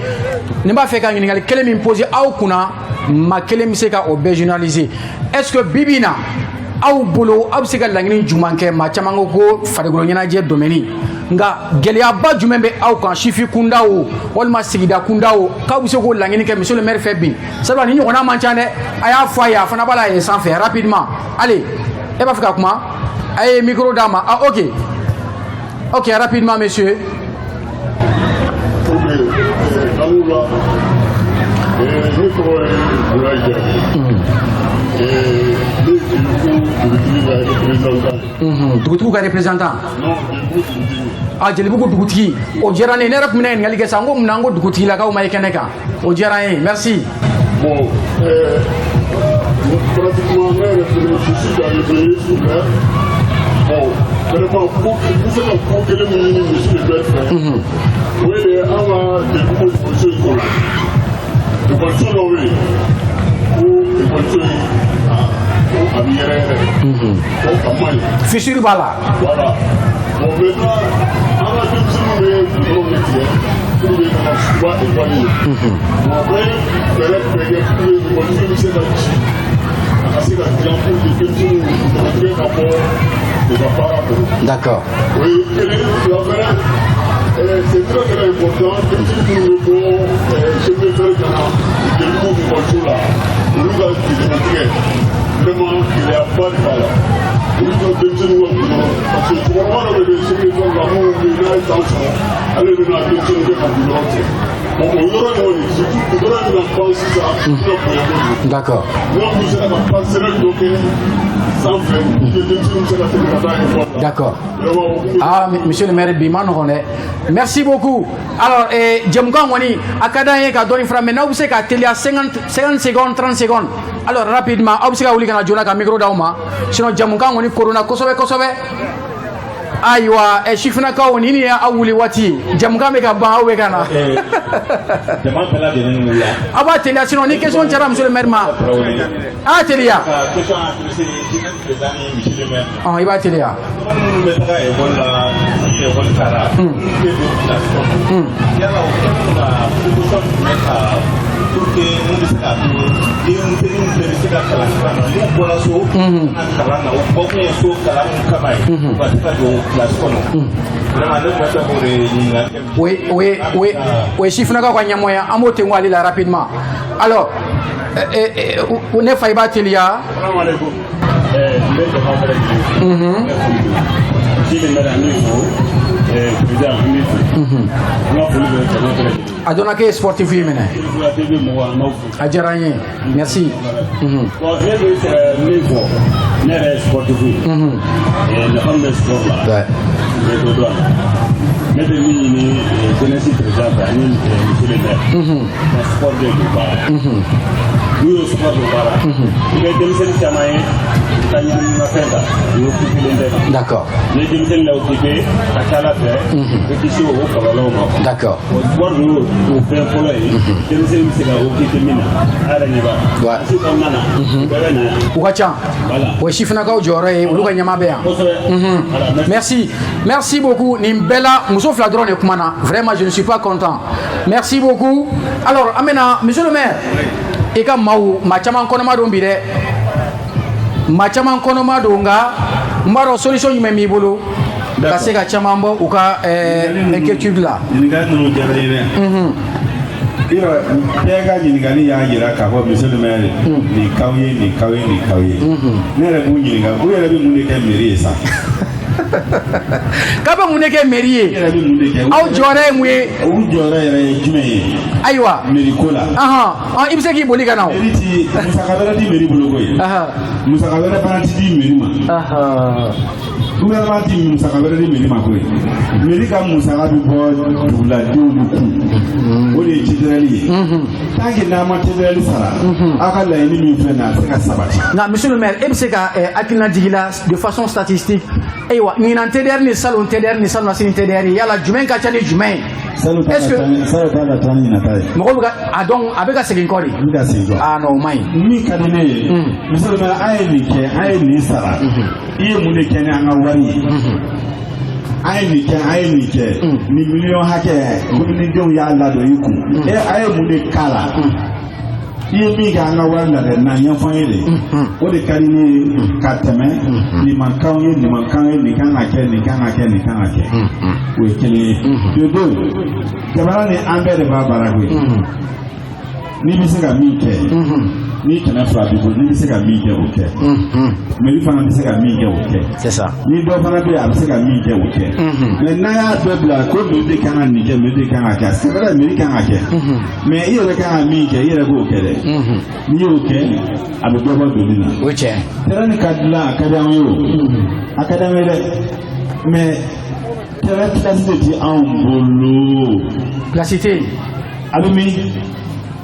Ni b'a fɛ ka ɲininkali kelen min poser aw kunna. Maa kelen bɛ se ka o bɛɛ généraliser? Est ce que bi bi in na, aw bolo, aw bɛ se ka laɲini jumɛn kɛ? Maa caman ko ko farikolo ɲɛnajɛ domaine, nka gɛlɛyaba jumɛn bɛ aw kan, sifi kunda o walima sigida kunda o, k'aw bɛ se k'o laɲini kɛ monsieur le maire fɛ bi? Sabula ni ɲɔgɔnna man ca dɛ. A y'a fɔ a ye, a fana b'a la yen sanfɛ. Rapidement, allez, e b'a fɛ ka kuma, a ye micro d'a ma. Ah, ok, rapidement, monsieur. Ok, aw la, ne tɔgɔ ye Abulayi Jaabi. Ne ye Jelibugu dugutigi ka représentant ye. Dugutigiw ka représentant? Non, Jelibugu dugutigi. Ah, Jelibugu dugutigi, o diyara ne ye. Ne yɛrɛ tun bɛna ɲininkali kɛ sisan, n ko munna n ko dugutigilakaw ma ye kɛnɛ kan. O diyara n ye, merci. Bon, pratiquement, ne yɛrɛ fɛnɛ, je suis arrivé sur l'heure. Bon, vraiment, ko n bɛ se ka ko kelen min ɲini monsieur le maire fɛ, o ye an ka Jelibugu ekɔliso in kɔnɔ. Ekɔliso dɔ bɛ yen ko ekɔliso in, ko a bɛ yɛrɛ yɛrɛ. Ko a man ɲi. Fissure b'a la. Voilà. Bon, maintenant, an ka denmisɛnninw bɛ goudron de tigɛ pour que ka na suba ekɔli ye. Bon, a bɛ fɛɛrɛ bɛɛ kɛ pour que ekɔliso bɛ se ka ci, a ka se ka dilan pour que denmisɛnninw goudron tigɛ ka bɔ u ka baara kɔnɔ. O ye kelen. Fila fɛnɛ, c'est très très important, denmisɛnnin minnu bɛ bɔ chemin de fer ka na Jelibugu ekɔliso la, olu ka goudron tigɛ, vraiment, gɛlɛyaba de b'a la. Olu ka denmisɛnninw ka goudron, parce que cɛkɔrɔba dɔ bɛ kɛ chemin de fer la, minnu bɛ yen n'a ye temps sɔrɔ, ale bɛ na denmisɛnninw kɛ ka goudron tigɛ. Bon, o yɔrɔ in kɔni, surtout goudron in bɛna ban sisan, a bɛna bonya kojugu. N'a kun sera ka passerelle dɔ kɛ sanfɛ pour que denmisɛnninw bɛ se ka tɛmɛ ka taa école la. Vraiment, o kun bɛ Ah, monsieur le maire, bi ma nɔgɔn dɛ. Merci beaucoup. Alors, jɛmukan kɔni, a ka d'an ye ka dɔɔni fara, mais n'aw bɛ se ka teliya, 50, 50 secondes, 30 secondes. Alors, rapidement, aw bɛ se ka wuli ka na joona ka micro d'aw ma. Sinon, jɛmukan kɔni koronna kosɛbɛ kosɛbɛ. Ayiwa, sifinnakaw, nin ye aw wuli waati ye. Jɛmukan bɛ ka ban, aw bɛ ka na. Jama bɛɛ lajɛlen wulila. Aw b'a teliya, sinon ni question cayara monsieur le maire ma. A y'a teliya. Ka question adressée jeunesse président ni monsieur le maire. Ɔn, i b'a teliya. Minnu bɛ taga ekɔli la, ni ekɔli taara, minnu bɛ don kilasi kɔnɔ, yala o kɛlen ka précaution jumɛn ta pour que mun bɛ se k'a to denmisɛnninw bɛɛ bɛ se ka kalan sira na, n'u bɔra so ka na kalan na, o bɔkun ye so kalan mun kama ye, u ka se ka don kilasi kɔnɔ? Vraiment, ne tun bɛ fɛ k'o de ɲininkali kɛ. O ye sifinnakaw ka ɲɛmɔgɔ ye, an b'o tengu ale la rapidement. Alors, ne fa, i b'a teliya. Salaamaaleykum. N bɛ jama bɛɛ lajɛlen fo. N bɛ foli di. Monsieur le maire, an b'i fo. Président, an b'i fo. An ka foli bɛ jama bɛɛ lajɛlen. A dɔnna k'e ye sportif ye minɛ. Fula TV mɔgɔw, an b'aw fo. A diyara n ye, merci. Bon, ne bɛ fɛ min fɔ, ne yɛrɛ ye sportif ye. Nafa min bɛ sport la, n bɛ dɔ dɔn a la. Ne bɛ min ɲini jeunesse président fɛ ani monsieur le maire, ka sport de don ba la. N'u y'o sport don ba la, i bɛ denmisɛnnin caman ye, u bɛ taa ɲɛnaminimafɛn ta, u occupé tɛ. Ni denmisɛnnin la occupé, a ka ca ala fɛ, u bɛ kisi o kɔlɔlɔw ma quoi. O sport ninnu, o fɛn fɔlɔ ye, denmisɛnnin bɛ se ka occupé min na, a yɛrɛ ɲɛ b'a la. Kilasi kɔnɔna na, u bɛɛ bɛ na yan. U ka ca. Voilà. O ye sifinnakaw jɔyɔrɔ ye, olu ka ɲɛmaa bɛ yan. Kosɛbɛ. Voilà, merci. Merci, merci beaucoup. Nin bɛɛ la, muso fila dɔrɔn de kumana. Vraiment, je ne suis pas content. Merci beaucoup. Alors, an bɛna monsieur le maire, i ka maaw, maa caman kɔnɔma don bi dɛ, maa caman kɔnɔma don, nka n b'a dɔn solution jumɛn b'i bolo ka se ka caman bɔ u ka inquiétude la. Ɲininkali ninnu diyara n ye dɛ. Yɔrɔ bɛɛ ka ɲininkali y'a jira k'a fɔ monsieur le maire, nin k'aw ye, nin k'aw ye, nin k'aw ye. Ne yɛrɛ b'u ɲininka, u yɛrɛ bɛ mun de kɛ mairie ye sa? K'a bɛ mun de kɛ mairie ye? U yɛrɛ bɛ mun de kɛ? Aw jɔyɔrɔ ye mun ye? U jɔyɔrɔ yɛrɛ ye jumɛn ye? Ayiwa. Mairie ko la. Ahan, i bɛ se k'i boli ka na o. Mairie ti musaka wɛrɛ di mairie bolo koyi. Musaka wɛrɛ fana ti di mairie ma. Gouvernement ti musaka wɛrɛ di mairie ma koyi. Mairie ka musaka bɛ bɔ duguladenw de kun. O de ye TDR ye. Tant que n'an ma TDR sara, aw ka laɲini min filɛ nin ye, a tɛ se ka sabati. Nka monsieur le maire, e bɛ se ka hakilina jigin la de façon statistique, ayiwa, ɲinan TDR ni salon TDR ni salon nasini TDR, yala jumɛn ka ca ni jumɛn ye? Salon ta Est-ce ka que ca ni, salon ta ka ca ni ɲinan ta ye. Mɔgɔw bɛ ka a dɔn, a bɛ ka segin kɔ de. N bɛ ka segin kɔ. Ah non, o man ɲi. Min ka di ne ye, monsieur le maire, an ye nin kɛ, an ye nin sara. I ye mun de kɛ ni an ka wari ye? An ye nin kɛ, an ye nin kɛ, nin miliyɔn hakɛ, kominidenw y'a ladon i kun. E, a ye mun de k'a la? I ye min kɛ an ka wari la dɛ, na ɲɛfɔ an ye de. O de ka di ne ye ka tɛmɛ nin man k'anw ye, nin man k'anw ye, nin kan ka kɛ, nin kan ka kɛ, nin kan ka kɛ. O ye kelen ye. De deux, jamana ni an bɛɛ de b'a baara koyi. N'i bɛ se ka min kɛ, ni 200 b'i bolo, n'i bɛ se ka min kɛ, o kɛ. Mairie fana bɛ se ka min kɛ, o kɛ. C'est ça. Ni dɔ fana bɛ yen, a bɛ se ka min kɛ, o kɛ. Mais n'a y'a bɛɛ bila ko mairie de kan ka nin kɛ, mairie de kan ka kɛ, c'est vrai, mairie kan ka kɛ, mais i yɛrɛ kan ka min kɛ, i yɛrɛ k'o kɛ dɛ. N'i y'o kɛ, a bɛ dɔ bɔ doni na. O ye tiɲɛ. Terrain nin ka dilan, a ka di an ye, o a ka di an ye dɛ, mais terrain place de ti anw bolo. Place tɛ yen. A bɛ min?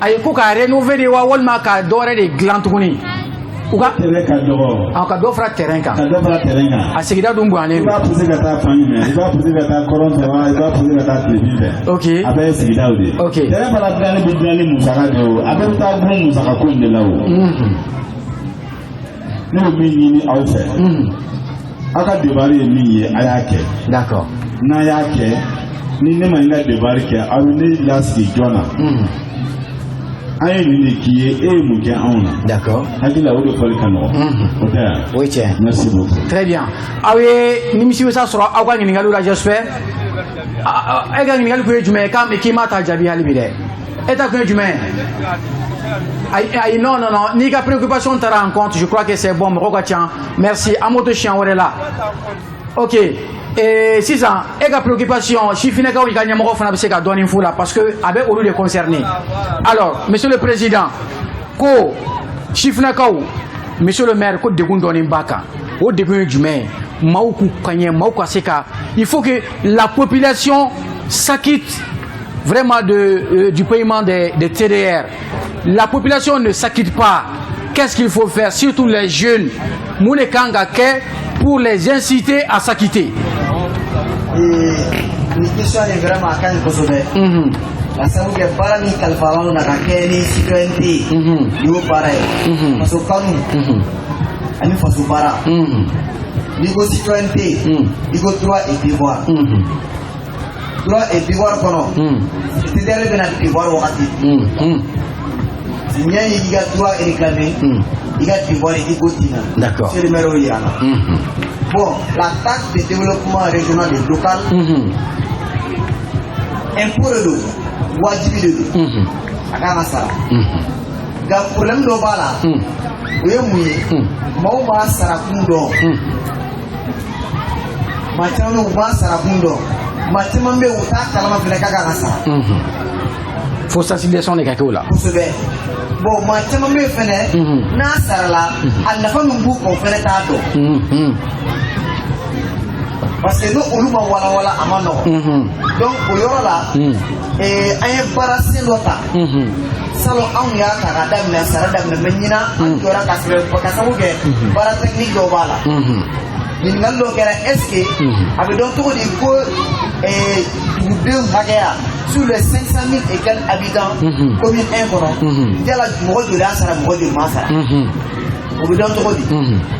Ayi, ko k'a rénover de wa, walima ka dɔ wɛrɛ de dilan tuguni? U ka terrain ka dɔgɔ. Ah, ka dɔ fara terrain kan. Ka dɔ fara terrain kan. A sigida dun bonyalen. I b'a pousser ka taa fan jumɛn? I b'a pousser ka taa kɔrɔn fɛ wa, i b'a pousser ka taa tilebin fɛ? A bɛɛ ye sigidaw de ye. Terrain fana dilanni bɛ dilan ni musaka de ye o. A bɛɛ bɛ taa gun musaka ko in de la o. Ne bɛ min ɲini aw fɛ, aw ka devoir ye min ye, a y'a kɛ. N'a y'a kɛ, ni ne ma n ka devoir kɛ, aw bɛ ne lasigi jɔn na? An ye nin de k'i ye, e ye mun kɛ anw na? Hakili la, o de fɔli ka nɔgɔn, o tɛ yan? O ye tiɲɛ. Merci beaucoup. Très bien. Aw ye nimisiwasa sɔrɔ aw ka ɲininkaliw la, j'espère. E ka ɲininkali kun ye jumɛn ye? K'a k'i m'a ta jaabi hali bi dɛ. E ta kun ye jumɛn ye? Ayi ayi, non non non, n'i ka préoccupation taara en compte, je crois que c'est bon, mɔgɔw ka ca. Merci, an b'o to siɲɛ wɛrɛ la. Ok. Et sisan, e ka préoccupation, sifinnakaw ka ɲɛmɔgɔ fana bɛ se ka dɔɔnin f'u la, parce que a bɛ olu de concerné. Alors, monsieur le président, ko sifinnakaw, monsieur le maire, ko degun dɔɔnin b'a kan. O degun ye jumɛn ye? Maaw k'u ka ɲɛ, maaw ka se ka, il faut que la population s'acquitte vraiment du paiement des TDR. La population ne s'acquitte pas. Qu'est-ce qu'il faut faire, surtout les jeunes? Mun de kan ka kɛ pour les inciter à s'acquitter? Nin question in, vraiment, a ka ɲi kosɛbɛ. Ka sabu kɛ baara min kalifara anw na ka kɛ ni citoyenneté ye, nin y'o baara ye. Faso kanu ani faso baara. N'i ko citoyenneté, i ko droit et devoir. Droit et devoir kɔnɔ, TDR bɛna devoir wagati. Ɲɛ y'i ka droit réclamer, i ka devoir ye i k'o d'i ma. Monsieur le maire y'o yira an na. Bon, la taxe de développement régional et local, impôt de don, wajibi de don. A kan ka sara. Nka problème dɔ b'a la. O ye mun ye? Maaw b'a sara kun dɔn. Maa caman bɛ yen, u b'a sara kun dɔn. Maa caman bɛ yen, u t'a kalama fɛnɛ k'a kan ka sara. Fo sensibilisation de ka kɛ o la. Kosɛbɛ. Bon, maa caman bɛ yen fɛnɛ, n'a sarala, a nafa min b'u kan, o fɛnɛ t'a dɔn. Parce que n'o olu ma walawala, a ma nɔgɔn. Donc o yɔrɔ la, an ye baara sen dɔ ta. Salon anw y'a ta ka daminɛ sara daminɛ, mais ɲinan an jɔra ka sɛbɛn ka sababu kɛ baara technique dɔw b'a la. Ɲininkali dɔw kɛra: est ce que a bɛ dɔn cogo di ko dugudenw hakɛya, sur les 500 000 et quelques habitants commune 1 kɔnɔ, yala mɔgɔ joli y'a sara, mɔgɔ joli m'a sara? O bɛ dɔn cogo di?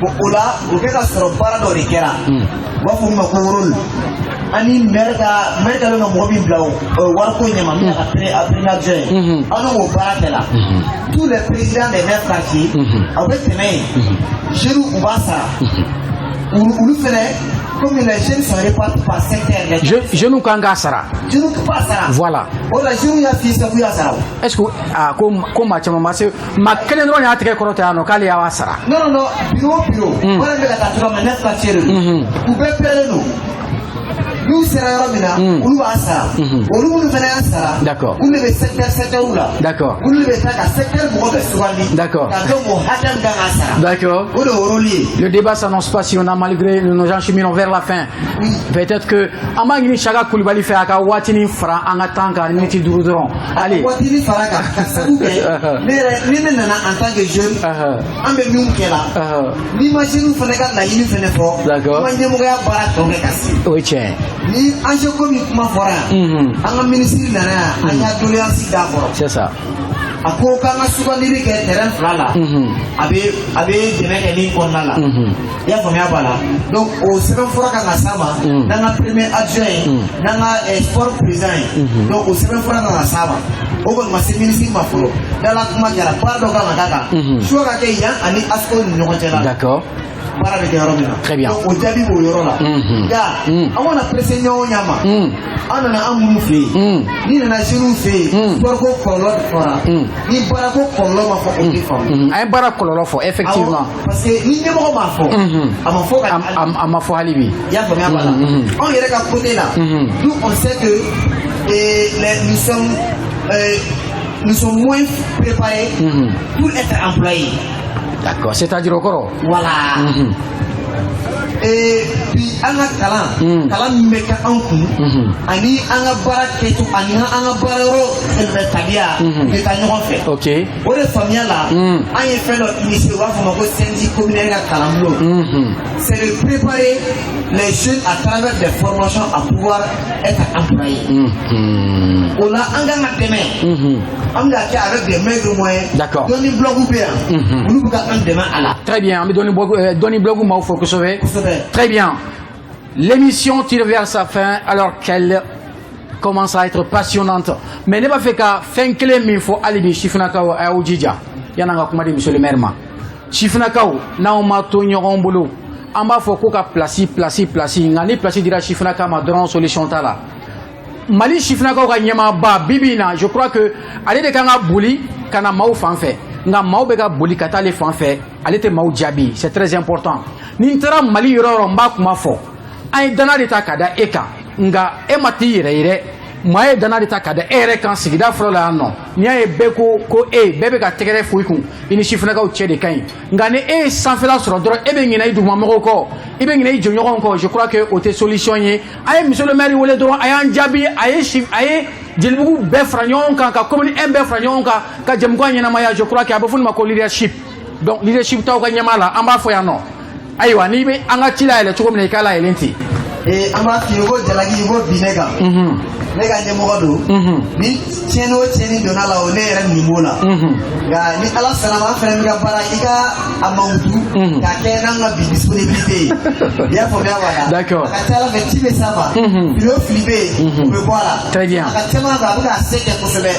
Bon, o la, o kɛ ka sɔrɔ baara dɔ de kɛra, u b'a fɔ min ma ko rôle ani maire ka maire kɛlen ka mɔgɔ min bila o wariko ɲɛma, min y'a ka premier adjoint ye, an n'o baara kɛ la. Tous les présidents des neuf quartiers, aw bɛ tɛmɛ yen, jeunes u b'a sara. Olu fɛnɛ, comme les jeunes sont répartis par secteur, les Jeunes kan k'a sara. Jeunes b'a sara. O la, jeunes y'a f'i sisan k'u y'a sara o. Est ce que ah, ko maa caman ma se, maa kelen dɔrɔn de y'a tigɛ kɔrɔta yan nɔ k'ale y'a sara. Non non non, bureau o bureau, baara in bɛ ka taa cogoya min na, neuf quartiers de don, u bɛɛ pɛrɛlen don. N'u sera yɔrɔ min na, olu b'a sara. Olu minnu fana y'a sara, olu de bɛ secteur secteur la. Olu de bɛ taa ka secteur mɔgɔ bɛɛ sugandi. Ka dɔn o hakɛ min kan ka sara. O de ye rôle ye. Le débat s'annonce passionnant malgré nos acheminons vers la fin. Peut-être que an b'a ɲini Saka Kulibali fɛ, a ka waatinin fara an ka temps kan, miniti 5 dɔrɔn. Allez. Waatinin fara kan ka sabu kɛ ne yɛrɛ ni ne nana en tant que jeune, an bɛ min kɛ la, n'i ma jeunes fana ka laɲini fana fɔ, i ma ɲɛmɔgɔya baara tɔ kɛ ka se. O ye tiɲɛ ye. Ni enjeu ko min kuma fɔra yan, an ka minisiri nana yan, an y'a doléance d'a kɔrɔ. C'est ça. A ko k'an ka sugandili kɛ terrain fila la, a bɛ dɛmɛ kɛ min kɔnɔna la, i y'a faamuya b'a la. Donc o sɛbɛnfura kan ka s'a ma n'an ka premier adjoint ye, n'an ka sport président ye. Donc o sɛbɛnfura kan ka s'a ma. O kɔni ma se ministre ma fɔlɔ. Dala kuma kɛra, baara dɔ kan ka k'a kan, choix ka kɛ yan ani ASCO ni ɲɔgɔn cɛ la. Baara bɛ kɛ yɔrɔ min na. Très bien. Donc o jaabi b'o yɔrɔ la. Nka an kana pressé ɲɔgɔn ɲɛ ma. An nana an minnu fɛ yen, n'i nana jeunes fɛ yen, sport ko kɔlɔlɔ fɔra, ni baara ko kɔlɔlɔ ma fɔ, o tɛ faamu. An ye baara kɔlɔlɔ fɔ, effectivement. Awɔ, parce que ni ɲɛmɔgɔ m'a fɔ, a ma fɔ ka A ma fɔ hali bi. I y'a faamuya b'a la. Anw yɛrɛ ka côté la, nous on sait que nous sommes moins préparés pour être employés. D'accord, c'est-à-dire o kɔrɔ? Voilà. Et puis an ka kalan, kalan min bɛ kɛ an kun, ani an ka baara kɛcogo, ani an ka baara yɔrɔ tabiya bɛ taa ɲɔgɔn fɛ. O de faamuya la, an ye fɛn dɔ initier, u b'a fɔ o ma ko syndic communautaire ka kalanbulon. C'est de préparer les jeunes à travers des formations à pouvoir être employés. O la an kan ka dɛmɛ. An bɛ ka kɛ avec des maigres moyens. Dɔnni bloc bɛ yan. Olu bɛ ka an dɛmɛ a la. Très bien, an bɛ dɔnni bloc maaw fo kosɛbɛ. Kosɛbɛ. Très bien. L'émission tire vers sa fin alors qu'elle commence à être passionnante. Mais ne b'a fɛ ka fɛn kelen min fɔ hali bi, sifinnakaw, a y'aw jija yan'an ka kuma di monsieur le maire ma. Sifinnakaw, n'aw ma to ɲɔgɔn bolo, an b'a fɔ ko ka place, place, place, nka ni place dira sifinnaka ma dɔrɔn, solution t'a la. Mali sifinnakaw ka ɲɛmaaba bi bi in na, je crois que ale de kan ka boli ka na maaw fan fɛ, nka maaw bɛ ka boli ka taa ale fan fɛ, ale tɛ maaw jaabi. C'est très important. Ni n taara Mali yɔrɔ o yɔrɔ, n b'a kuma fɔ: an ye danaya de ta ka da e kan, nka e ma t'i yɛrɛ ye dɛ. Maa ye danaya de ta ka da e yɛrɛ kan sigida fɔlɔ la yan nɔ. N'i y'a ye bɛɛ ko ko e, bɛɛ bɛ ka tɛgɛrɛ fo i kun, i ni sifinnakaw cɛ de ka ɲi. Nka ni e ye sanfɛla sɔrɔ dɔrɔn, e bɛ ɲinɛ i dugumamɔgɔw kɔ, i bɛ ɲinɛ i jɔɲɔgɔnw kɔ. Je crois que o tɛ solution ye. A ye monsieur le maire wele dɔrɔn, a y'an jaabi. A ye si, a ye Jelibugu bɛɛ fara ɲɔgɔn kan, ka commune 1 bɛɛ fara ɲɔgɔn kan, ka jɛmukan ɲɛnamaya. Je crois que a bɛ fɔ nin ma ko leadership. Donc leadership t'aw ka ɲɛmaa la, an b'a fɔ yan nɔ. Ayiwa, n'i bɛ an ka ci layɛlɛ cogo min na, i k'a layɛlɛn ten. Ee, an b'a f'i ye ko jalaki ko bin ne kan. Ne ka ɲɛmɔgɔ don. Ni tiɲɛni o tiɲɛni donna la, o ne yɛrɛ nin b'o la. Nka ni Ala sɔnna ma, an fana bɛ ka baara i ka a mankutu k'a kɛ n'an ka bi disponibilité ye. I y'a faamuya wa? D'accord. A ka ca Ala fɛ, ci bɛ s'a ma. Fili o fili bɛ yen, o bɛ bɔ a la. Très bien. A ka caman fɛ, a bɛ k'a se kɛ kosɛbɛ.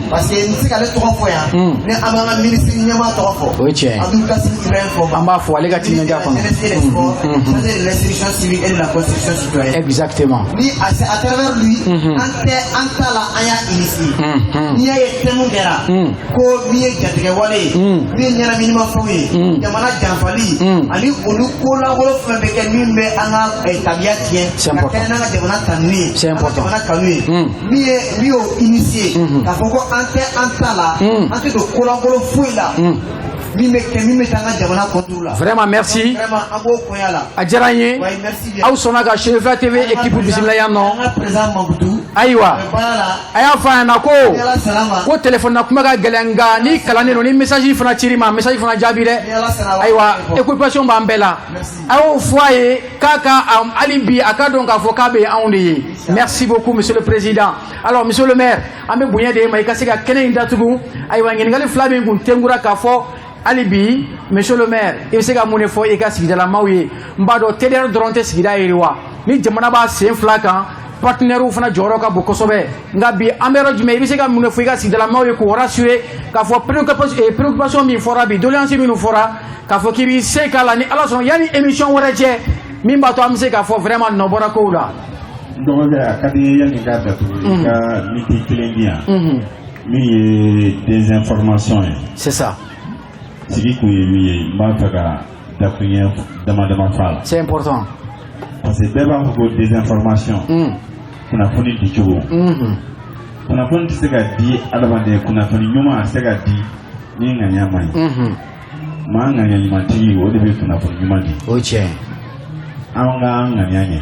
Parce que n tɛ se k'ale tɔgɔ fɔ yan. Ni an b'an ka ministre ɲɛmaa tɔgɔ fɔ. O ye tiɲɛ ye. Abdul Kassim Ibrahim Fɔnba. An b'a fɔ ale ka timinandiya kɔnɔ. Jeunesse et les sports, chargé de l'instruction civique et de la construction citoyenne. Exactement. Ni a c'est à travers lui, an tɛ an ta la, an y'a initier. N'i y'a ye thème kɛra ko min ye jatigɛ wale ye, min ye ɲɛnaminimafɛnw ye, jamana janfali ani olu ko lankolon fɛn bɛ kɛ min bɛ an ka tabiya tiɲɛ, ka kɛnɛ n'an ka jamana tanuni ye, an ka jamana kanu ye, min ye min y'o initier k'a fɔ ko an tɛ an ta la, an tɛ don ko lankolon foyi la min bɛ kɛ min bɛ taa an ka jamana contre la. Vraiment, merci. Vraiment, an b'o koɲa la. A diyara n ye. Oui, merci bien. Aw sɔnna ka Chérifia TV équipe bisimila yan nɔ. An ka président Mankutu. Ayiwa, a bɛ baara la. A y'a fɔ a ɲɛna ko Ni Ala sɔnna ma. ko téléphone na kuma ka gɛlɛn, nka ni kalannen don, ni message fana cir'i ma, message fana jaabi dɛ. Ni Ala sɔnna ma. Ayiwa, occupation b'an bɛɛ la. A y'o fɔ a ye k'a ka hali bi a ka dɔn k'a fɔ k'a bɛ anw de ye. Merci beaucoup, monsieur le président. Alors, monsieur le maire, an bɛ bonya de ye ma i ka se ka kɛnɛ in datugu. Ayiwa, ɲininkali fila min kun tɛnkura k'a fɔ hali bi, monsieur le maire, i bɛ se ka mun de fɔ i ka sigidalamaw ye? N b'a dɔn TDR dɔrɔn tɛ sigida yiriwa. Ni jamana b'a sen fila kan, partenaires fana jɔyɔrɔ ka bon kosɛbɛ. Nka bi an bɛ yɔrɔ jumɛn? I bɛ se ka mun de fɔ i ka sigidalamaw ye k'u rassurer k'a fɔ préoccupation min fɔra bi, doléance minnu fɔra, k'a fɔ k'i b'i se k'a la, ni Ala sɔnna, yanni émission wɛrɛ cɛ, min b'a to an bɛ se k'a fɔ vraiment nɔ bɔra kow la? N dɔgɔkɛ, a ka di n ye, yanni k'a datugu, i ka miniti kelen di yan, min ye désinformation ye. C'est ça. Sigi kun ye min ye, n b'a fɛ ka dakuruɲɛ dama dama f'a la. C'est important. Parce que bɛɛ b'a fɔ ko désinformation, kunnafoni di cogo, kunnafoni tɛ se ka di adamaden, kunnafoni ɲuman a tɛ se ka di ni ŋaniya man ɲi. Maa ŋaniya ɲumantigi, o de bɛ kunnafoni ɲuman di. O ye tiɲɛ ye. An ka an ŋaniya ɲɛ.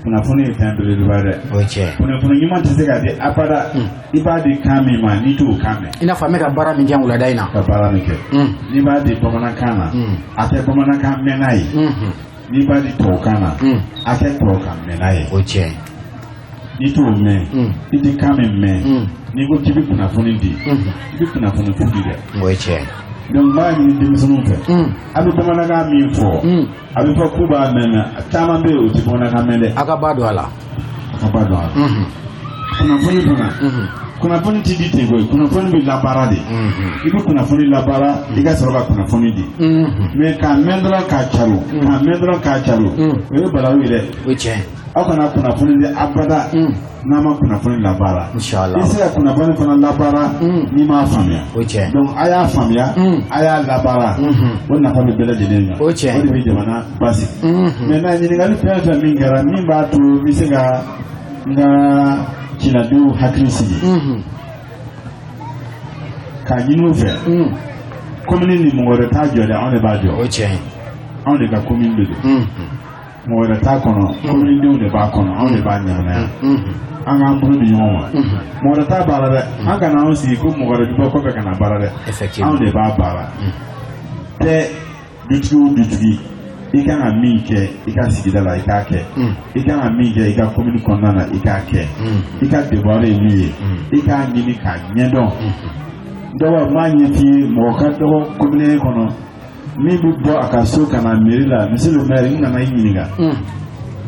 Kunnafoni ye fɛn belebeleba ye dɛ. O ye tiɲɛ ye. Kunnafoni ɲuman tɛ se ka di abada, i b'a di kan min ma, n'i t'o kan mɛn. I n'a fɔ an bɛ ka baara min kɛ wulada in na. Ka baara min kɛ, n'i b'a di bamanankan na, a kɛ bamanankan mɛnna ye. N'i b'a di tubabukan na, a kɛ tubabukan mɛnna ye. O ye tiɲɛ ye. N'i t'o mɛn, i tɛ kan min mɛn, n'i ko k'i bɛ kunnafoni di, i bɛ kunnafoni fu di dɛ. O ye tiɲɛ. Donc n b'a ɲini denmisɛnninw fɛ, a bɛ bamanankan min fɔ, a bɛ fɔ k'u b'a mɛn, mais a caman bɛ yen, o tɛ bamanankan mɛn dɛ. A ka ba don a la. A ka ba don a la. Kunnafoni fana, kunnafoni ti di ten koyi, kunnafoni bɛ labaara de. I bɛ kunnafoni labaara, i ka sɔrɔ ka kunnafoni di. Mais k'a mɛn dɔrɔn k'a caro, k'a mɛn dɔrɔn k'a caro, o ye balawu ye dɛ. O ye tiɲɛ. Aw kana kunnafoni di abada n'a ma kunnafoni labaara. Inshallah. I tɛ se ka kunnafoni fana labaara n'i m'a faamuya. O ye tiɲɛ. Donc a y'a faamuya, a y'a labaara, o nafa bɛ bɛɛ lajɛlen kan. O ye tiɲɛ. O de bɛ jamana basigi. Maintenant, ɲininkali fɛn fɛn min kɛra, min b'a to n bɛ se ka n ka ciladenw hakili sigi, k'a ɲini u fɛ, commune ni mɔgɔ wɛrɛ t'a jɔ dɛ, anw de b'a jɔ. O ye tiɲɛ ye. Anw de ka commune de don. Mɔgɔ wɛrɛ t'a kɔnɔ, commune denw de b'a kɔnɔ, anw de b'a ɲɛnamaya. An k'an bolo di ɲɔgɔn ma. Mɔgɔ wɛrɛ t'a baara dɛ. An kana anw sigi ko mɔgɔ wɛrɛ bɛ bɔ kɔfɛ ka na baara dɛ. Effectivement. Anw de b'a baara. Bɛɛ, dutigi o dutigi, i kan ka min kɛ i ka sigida la, i k'a kɛ. I kan ka min kɛ i ka commune kɔnɔna na, i k'a kɛ. I ka devoir ye min ye, i k'a ɲini k'a ɲɛdɔn. Dɔgɔ, n b'a ɲɛf'i ye, mɔgɔ ka dɔgɔ commune kɔnɔ min bɛ bɔ a ka so ka na mairie la: "Monsieur le maire, n nana i ɲininka,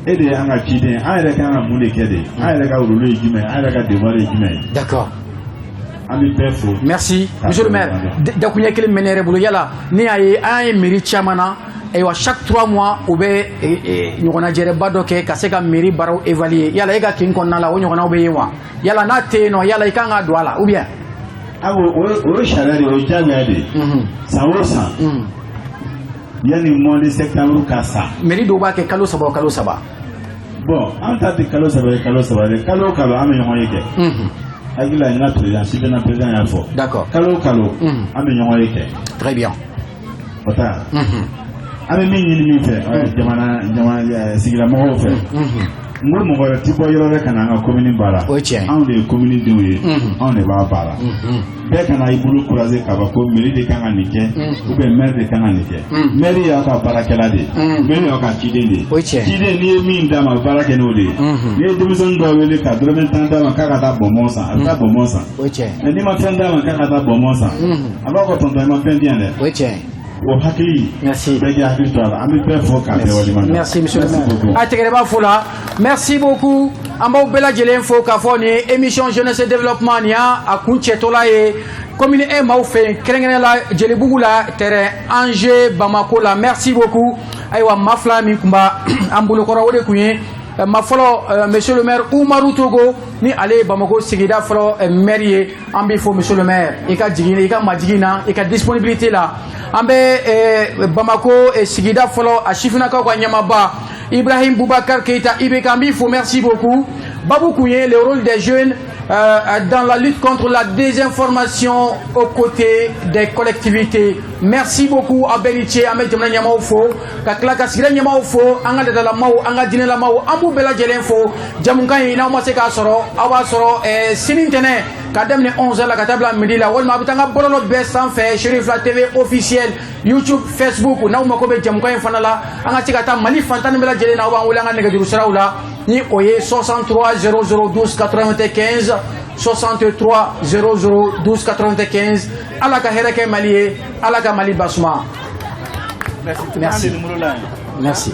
e de ye an ka ciden, an yɛrɛ kan ka mun de kɛ de? An yɛrɛ ka rôle ye jumɛn ye? An yɛrɛ ka devoir ye jumɛn ye?" D'accord. An bɛ bɛɛ fo. Merci, monsieur le maire. Dakuɲɛ kelen bɛ ne yɛrɛ bolo. Yala ne y'a ye, an ye mairie caman na, ayiwa, chaque 3 mois u bɛ ɲɔgɔnnajɛrɛba dɔ kɛ ka se ka mairie baaraw évaluer. Yala e ka kin kɔnɔna la, o ɲɔgɔnnaw bɛ yen wa? Yala n'a tɛ yen nɔ, yala i kan ka don a la ou bien? Awo, o ye sariya de ye, o ye diyagoya de ye. San o san, yanni mois de septembre ka sa. Mairie dɔw b'a kɛ kalo 3 o kalo 3. Bon, an ta tɛ kalo 3 ye, kalo 3 ye, kalo o kalo an bɛ ɲɔgɔn ye kɛ. Hakili la, n ka président, CIDENA président y'a fɔ. Kalo o kalo, an bɛ ɲɔgɔn ye kɛ. Très bien. O ta. An bɛ min ɲini min fɛ, jamana sigidamɔgɔw fɛ, n ko mɔgɔ wɛrɛ ti bɔ yɔrɔ wɛrɛ ka na an ka commune baara. O ye tiɲɛ ye. Anw de ye commune denw ye, anw de b'a baara. Bɛɛ kana i bolo croiser k'a fɔ ko mairie de kan ka nin kɛ ou bien maire de kan ka nin kɛ. Maire y'aw ka baarakɛla de ye, maire y'aw ka ciden de ye. O ye tiɲɛ ye. Ciden, n'i ye min d'a ma, a bɛ baara kɛ n'o de ye. N'i ye denmisɛnnin dɔ wele ka dɔrɔmɛ 10 d'a ma k'a ka taa bonbon san, a bɛ taa bonbon san. O ye tiɲɛ ye. Mais n'i ma fɛn d'a ma k'a ka taa bonbon san, a b'a fɔ: "Tonton, i ma fɛn di yan dɛ." O ye tiɲɛ ye. O hakili. Merci. Bɛɛ k'i hakili to a la. An bɛ bɛɛ fo k'a bɛɛ waleɲuman dɔn. Merci, monsieur le maire. Beaucoup. A tɛgɛrɛ b'a fo la. Merci beaucoup. An b'aw bɛɛ lajɛlen fo k'a fɔ nin ye émission jeunesse et développement, nin y'a a kun cɛtɔla ye commune 1 maaw fɛ yen, kɛrɛnkɛrɛnnenya la Jelibugu la, terrain Ange Bamako la. Merci beaucoup. Ayiwa, maa fila min tun b'a an bolokɔrɔ, o de tun ye ma fɔlɔ, monsieur le maire Umaru Togo, ni ale ye Bamako sigida fɔlɔ maire ye. An b'i fo, monsieur le maire, i ka jigin, i ka majigin na, i ka disponibilité la. An bɛ Bamako sigida fɔlɔ a sifinnakaw ka ɲɛmaaba Ibrahim Boubacar Keita IBK, an b'i fo, merci beaucoup. Babu kun ye le rôle des jeunes dans la lutte contre la désinformation aux côtés des collectivités. Merci beaucoup a bɛɛ ni ce. An bɛ jamana ɲɛmaaw fo, ka tila ka sigida ɲɛmaaw fo, an ka laadalamaw, an ka diinɛlamaw, an b'u bɛɛ lajɛlen fo. Jamukan in, n'aw ma se k'a sɔrɔ, aw b'a sɔrɔ sini ntɛnɛn ka daminɛ 11 la ka taa bila midi la, walima a bɛ taa an ka bɔlɔlɔ bɛɛ sanfɛ, Cherifla TV officiel, YouTube, Facebook. N'aw mako bɛ jamukan in fana la, an ka se ka taa Mali fantan ni bɛɛ lajɛlen na, aw b'an wele an ka nɛgɛjuru siraw la, ni o ye 63 00 12 95, 63 00 12 95. Ala ka hɛrɛ kɛ Mali ye, Ala ka Mali basuma. Merci. Merci.